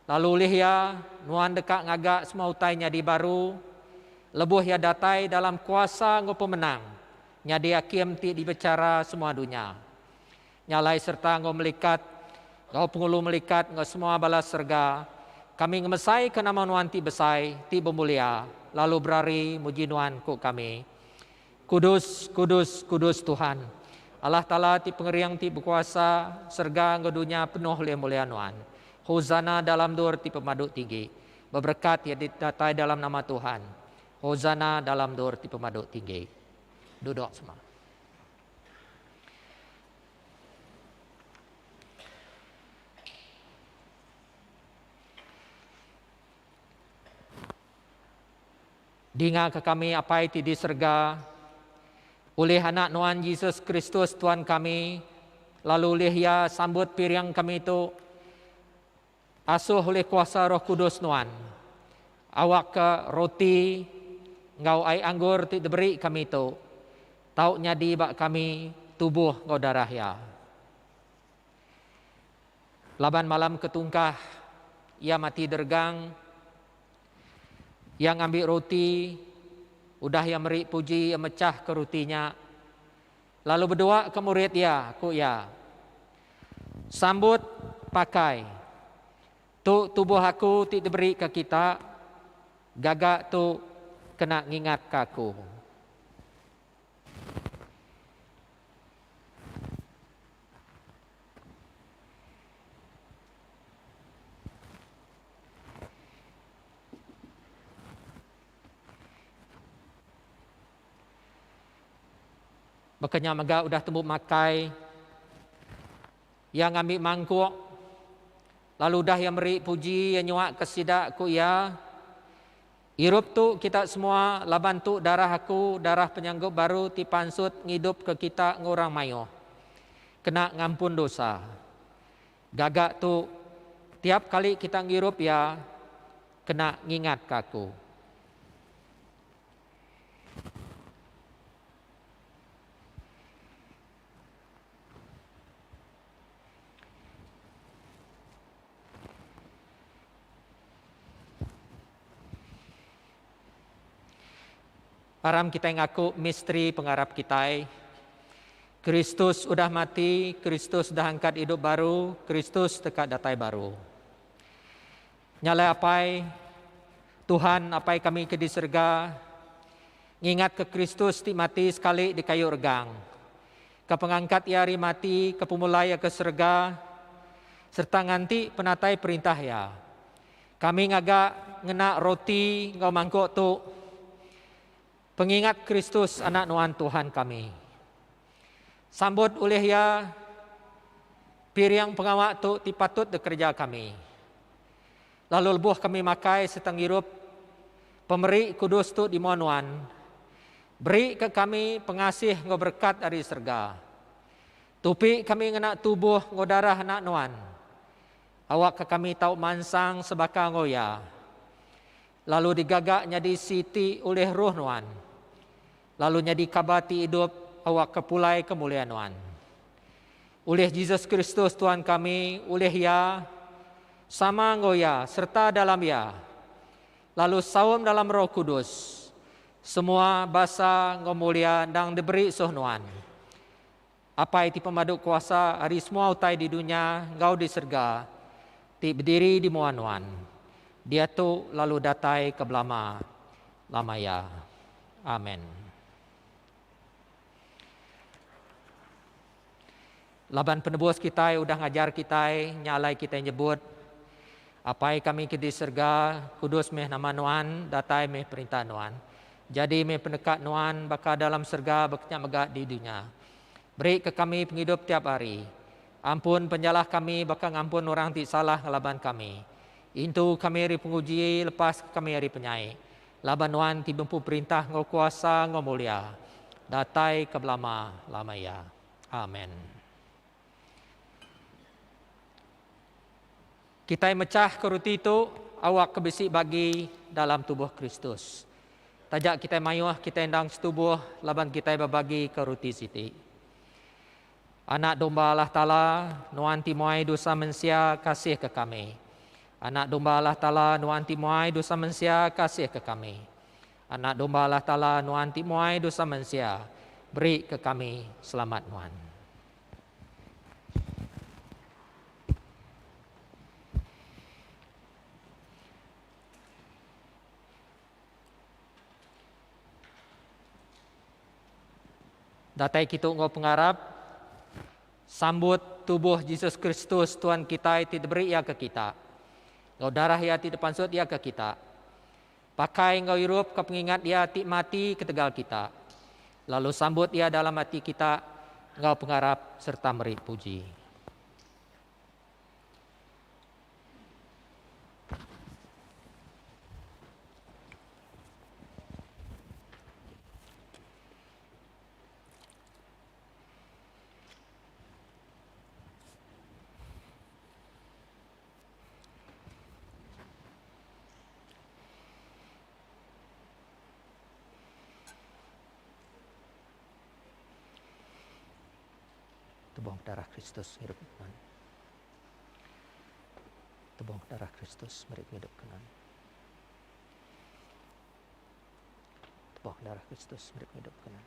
Lalu ulih iya, nuan deka ngaga semua utai nyadi baru, lebuh iya datai dalam kuasa enggau pemenang nyadi akim ti dibechara semua dunya. Nya alai sereta enggau melikat, enggau pengulu melikat enggau semua bala serega, kami ngemesaika nama nuan ti besai, ti bemulia, lalu berari muji nuan, ku kami. Kudus, kudus, kudus Tuhan, Allah Taala ti pengering ti bekuasa, serega enggau dunya penuh ulih mulia Nuan. Hosana dalam endur ti pemadu tinggi. Beberekat iya ti datai dalam nama Tuhan. Hosana dalam endur ti pemadu tinggi. Duduk semua. Dinga ke kami Apai ti di serega, ulih Anak Nuan Jesus Kristus Tuan kami, lalu ulih Iya sambut piring kami tu, asuh ulih kuasa Roh Kudus Nuan, awakka roti enggau ai anggur ti diberi kami tu tau nyadi ba kami tubuh enggau darah Iya. Laban malam ketungkah Iya mati deregang, Iya ngambi roti, udah iya meri puji iya mechahka roti nya, lalu bedua ke murid iya, ku iya, Sambut pakai. Tu tubuh aku ti diberika kita, gaga tu kena ngingatka aku. Baka nya mega udah tembu makai, iya ngambi mangkuk, lalu udah iya meri puji iya nyuaka sida, ku iya, Irup tu kita semua, laban tu darah aku, darah penyanggup baru ti pansut ngidupka kita enggau orang mayuh, kena ngampun dosa. Gaga tu, tiap kali kita ngirup iya, kena ngingatka aku. Aram kitai ngaku misteri pengarap kitai. Kristus udah mati, Kristus udah angkat idup baru, Kristus deka datai baru. Nya alai Apai, Tuhan Apai kami ke di serega, ngingatka Kristus ti mati sekali di kayu regang, ke pengangkat iya ari mati, ke pemulai iya ke serega, sereta nganti penatai perintah iya. Kami ngaga ngena roti enggau mangkuk tu pengingat Kristus Anak Nuan Tuhan kami. Sambut ulih iya piring pengawa tu ti patut dikereja kami. Lalu lebuh kami makai sereta ngirup pemeri kudus tu di mua Nuan, beri ke kami pengasih enggau berekat ari serega. Tupi kami ngena tubuh enggau darah Anak Nuan. Awakka kami tau mansang sebaka enggau Iya, lalu digaga nyadi siti ulih Roh Nuan, lalu nyadi kabar ti idup awakka pulai ke mulia Nuan. Ulih Jesus Kristus Tuan kami, ulih Iya, sama enggau Iya, sereta dalam Iya, lalu saum dalam Roh Kudus, semua basa enggau mulia endang diberi suh Nuan. Apai ti Pemadu Kuasa ari semua utai di dunya enggau di serega, ti bediri di mua Nuan, diatu lalu datai ke belama lama iya. Amen. Laban penebus kitai udah ngajar kitai, nya alai kitai nyebut, Apai kami ke di serega, kudus meh nama Nuan, datai meh Perintah Nuan. Jadi meh peneka Nuan baka dalam serega baka nya mega di dunya. Beri ke kami pengidup tiap hari. Ampun penyalah kami baka ngampun orang ti salah ngelaban kami. Intu kami ari penguji, lepas ke kami ari penyai. Laban Nuan ti bempu perintah enggau kuasa enggau mulia, datai ke belama lama iya. Amen. Kitai mechahka ruti tu awakka bisi bagi dalam tubuh Kristus. Taja kitai mayuh, kitai endang setubuh laban kitai bebagika ruti siti. Anak Domba Allah Taala, Nuan ti muai dosa mensia, kasihka kami. Anak Domba Allah Taala, Nuan ti muai dosa mensia, kasihka kami. Anak Domba Allah Taala, Nuan ti muai dosa mensia, beri ke kami selamat Nuan. Datai kitu enggau pengarap, sambut tubuh Jesus Kristus Tuhan kitai ti diberi Iya ke kita, enggau darah Iya ti dipansut Iya ke kita. Pakai enggau irup ke pengingat Iya ti mati ketegal kita, lalu sambut Iya dalam ati kita enggau pengarap sereta meri puji. Tubuh darah Kristus ngidup nuan. Tubuh darah Kristus meri pengidup ke nuan. Tubuh darah Kristus meri pengidup ke nuan.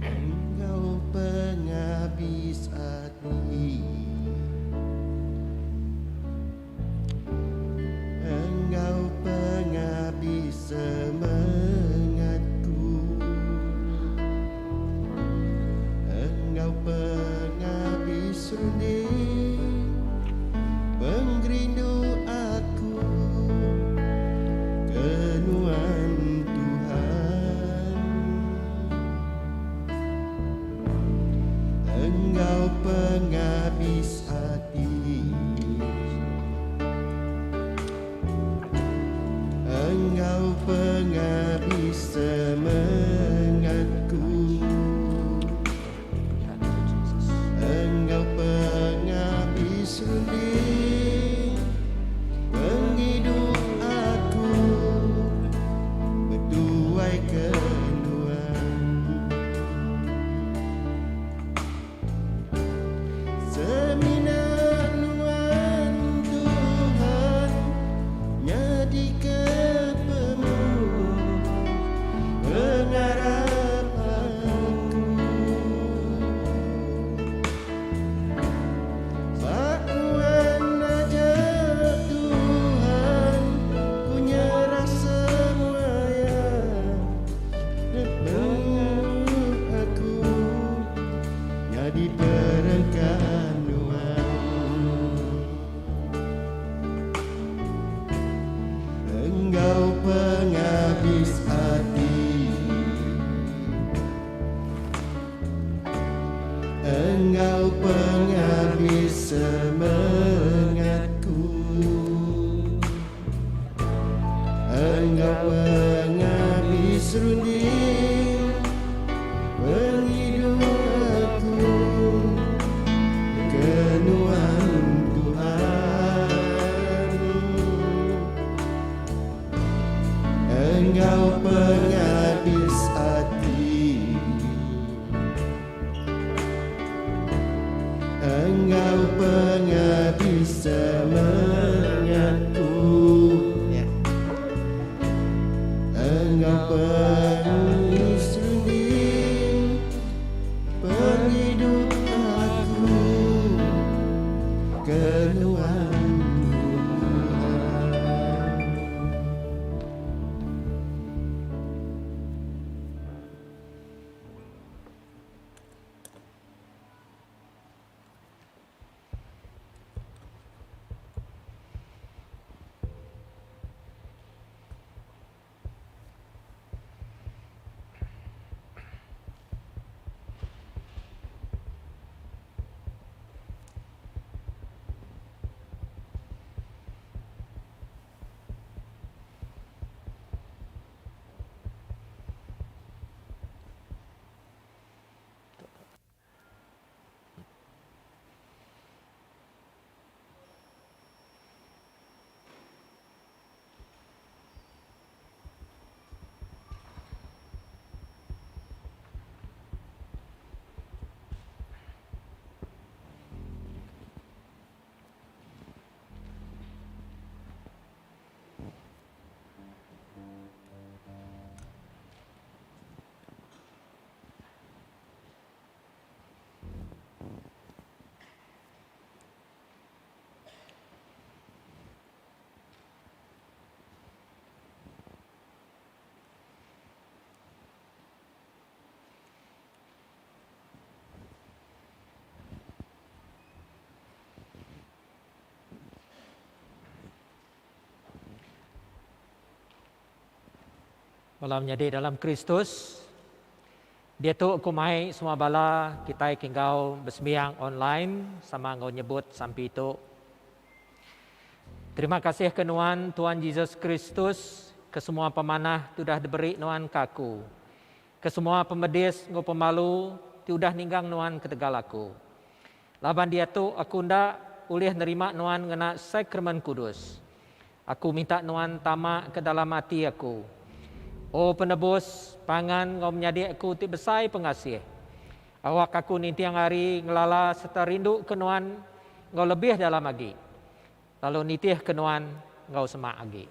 Enggau pengabis ati Enggau pengabis semengatku Enggau pengabis runding Pengerindu aku ke nuan Tuhan Enggau pengabis ati Enggau pengabis semengatku Enggau pengabis runding Pengidup aku Betuai ke nuan Semina nuan Tuhan Nyadika pemu pengarap aku. Ba nuan aja Tuhan ku nyerah. Enggau pengabis runding pengidup aku ke nuan Tuhan. Enggau pengabis ati. Enggau pengabis semengatku. Ya. Enggau pengabis runding pengidup aku ke nuan Tuhan. Bala menyadi dalam Kristus, diatu aku mai semua bala kitai ke enggau besembiang online sama enggau nyebut sampi tu. Terima kasih ke nuan Tuan Jesus Kristus ke semua pemanah ti udah diberi nuan ke aku. Ke semua pemedis enggau pemalu ti udah ninggang nuan ketegal aku. Laban diatu aku enda ulih nerima nuan ngena sakramen kudus. Aku minta nuan tama ke dalam ati aku. O Penebus, pangan enggau menyadi aku ti besai pengasih. Awak aku ninting hari ngelala sereta rindu ke nuan enggau lebih dalam agi, lalu nitih ke nuan enggau semak agi.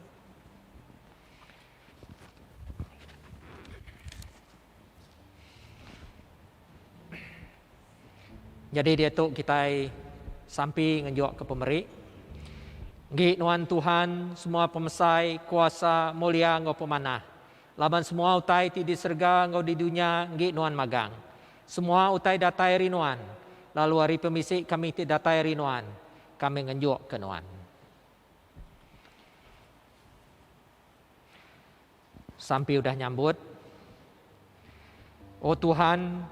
Nyadi diatu kitai sampi ngenjuk ke pemeri. Enggi nuan Tuhan semua pemesai, kuasa, mulia enggau pemanah. Laban semua utai ti di serega enggau di dunya enggi nuan magang. Semua utai datai ari nuan, lalu ari pemisi kami ti datai ari nuan, kami ngenjuk ke nuan. Sampi udah nyambut. O Tuhan,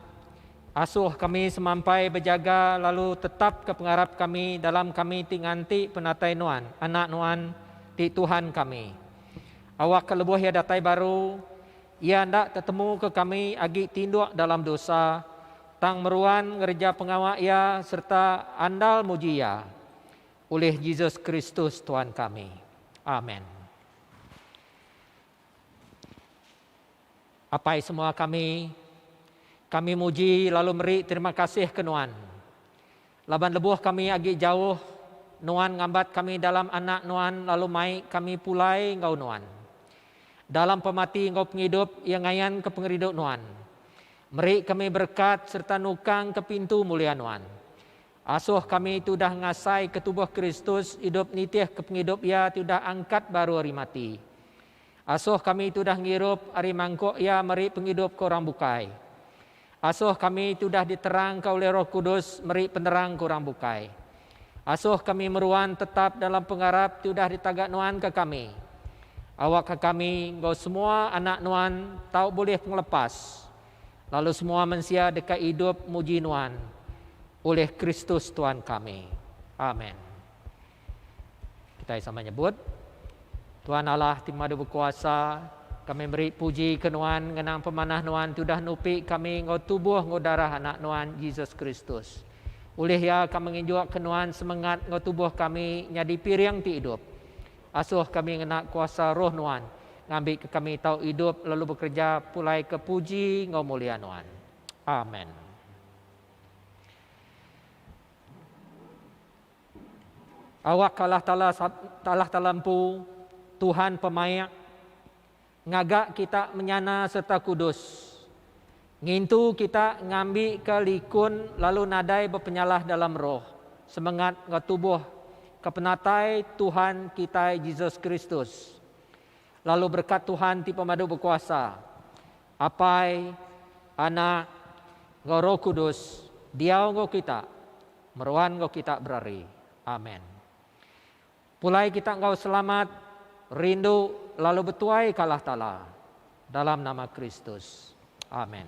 asuh kami semampai bejaga lalu tetapka pengarap kami dalam kami ti nganti penatai Nuan, Anak Nuan ti Tuhan kami. Awakka lebuh Iya datai baru, Iya enda tetemuka kami agi tinduk dalam dosa, tang meruan ngereja pengawa Iya sereta andal muji Iya. Ulih Jesus Kristus Tuan kami. Amen. Apai semua kami, kami muji lalu meri terima kasih ke Nuan. Laban lebuh kami agi jauh, Nuan ngambat kami dalam Anak Nuan lalu mai kami pulai enggau Nuan. Dalam pemati enggau pengidup Iya ngayanka pengerindu Nuan. Meri kami berekat sereta nukangka pintu mulia Nuan. Asuh kami ti udah ngasaika tubuh Kristus idup nitihka pengidup Iya ti udah angkat baru ari mati. Asuh kami ti udah ngirup ari mangkuk Iya meri pengidup ke orang bukai. Asuh kami ti udah diterangka ulih Roh Kudus meri penerang ke orang bukai. Asuh kami meruan tetap dalam pengarap ti udah ditaga Nuan ke kami. Awakka kami enggau semua anak Nuan tau bulih pengelepas. Lalu semua mensia deka idup muji Nuan ulih Kristus Tuan kami. Amen. Kitai sama nyebut. Tuhan Allah ti Pemadu Bekuasa, kami meri puji ke Nuan ngenang pemanah Nuan ti udah nupi kami enggau tubuh enggau darah Anak Nuan, Jesus Kristus. Ulih Iya kami nginjuk ke Nuan semengat enggau tubuh kami nyadi piring ti idup. Asuh kami ngena kuasa Roh Nuan ngambika kami tau idup lalu bekereja pulai ke puji enggau mulia Nuan. Amen. Awakka Allah Taala Allah Taala empu, Tuhan pemaik, ngaga kita menyana sereta kudus. Ngintu kita ngambika likun lalu nadai bepenyalah dalam roh, semengat enggau tubuh ke penatai Tuhan kitai Jesus Kristus. Lalu berekat Tuhan ti Pemadu Bekuasa, Apai, Anak, enggau Roh Kudus diau enggau kita, meruan enggau kita berari. Amen. Pulai kita enggau selamat, rindu lalu betuai ka Allah Taala. Dalam nama Kristus. Amen.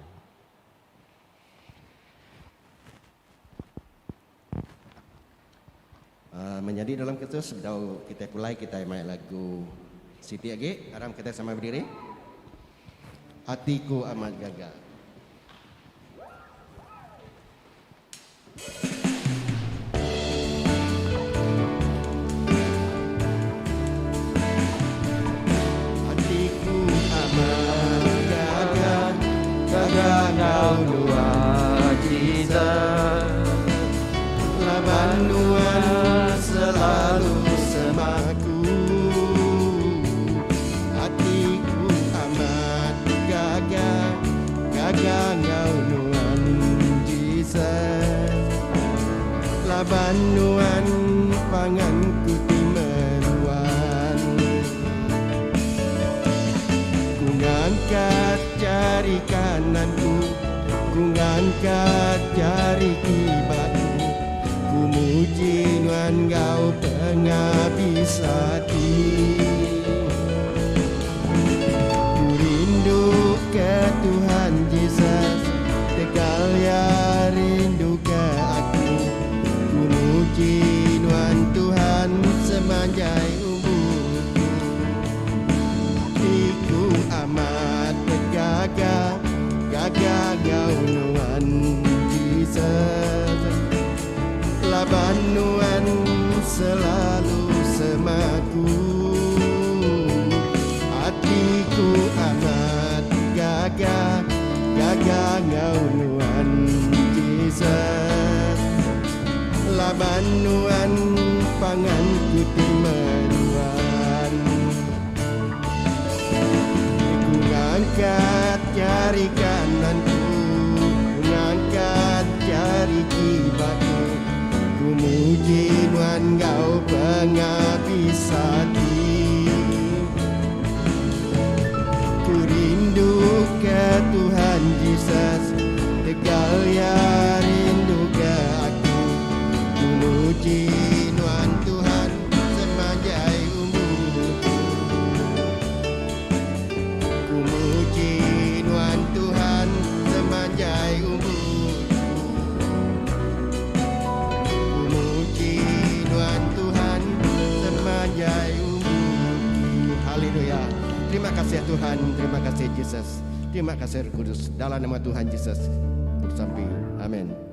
Uh, menyadi dalam Kristus sebedau kita pulai kita mai lagu siti agi aram kita sama berdiri. Atiku amat gaga. Atiku amat gaga, gaga ngau Nuan Jesus. Laban Nuan selalu semaku. Atiku amat gaga, gaga ngau Nuan Jesus. Laban Nuan panganku ti meruan. Ku ngangkat jari kananku, ku ngangkat jari kibaku. Ku muji Nuan ngau pengabis ati. Ku rindu ke Tuhan Jesus, tegal ya rindu ke aku. Ku muji Nuan Tuhan semanjai umurku. Atiku amat gaga, gaga ngau Nuan Jesus. Laban Nuan selalu semaku. Atiku amat gaga, gaga ngau Nuan Jesus. Laban Nuan panganku ti meruan. Ku ngangkat jari kananku, ku ngangkat jari kibaku. Ku muji Nuan ngau pengabis ati. Ku rindu ke Tuhan Jesus, tegal ya rindu ke aku. Ku muji Nuan Tuhan semanjai umurku. Ku muji Nuan Tuhan semanjai umurku. Ku muji Nuan Tuhan semanjai umurku. Haleluya. Terima kasih Tuhan, terima kasih Jesus. Terima kasih Roh Kudus. Dalam nama Tuhan Jesus bersampi. Amin.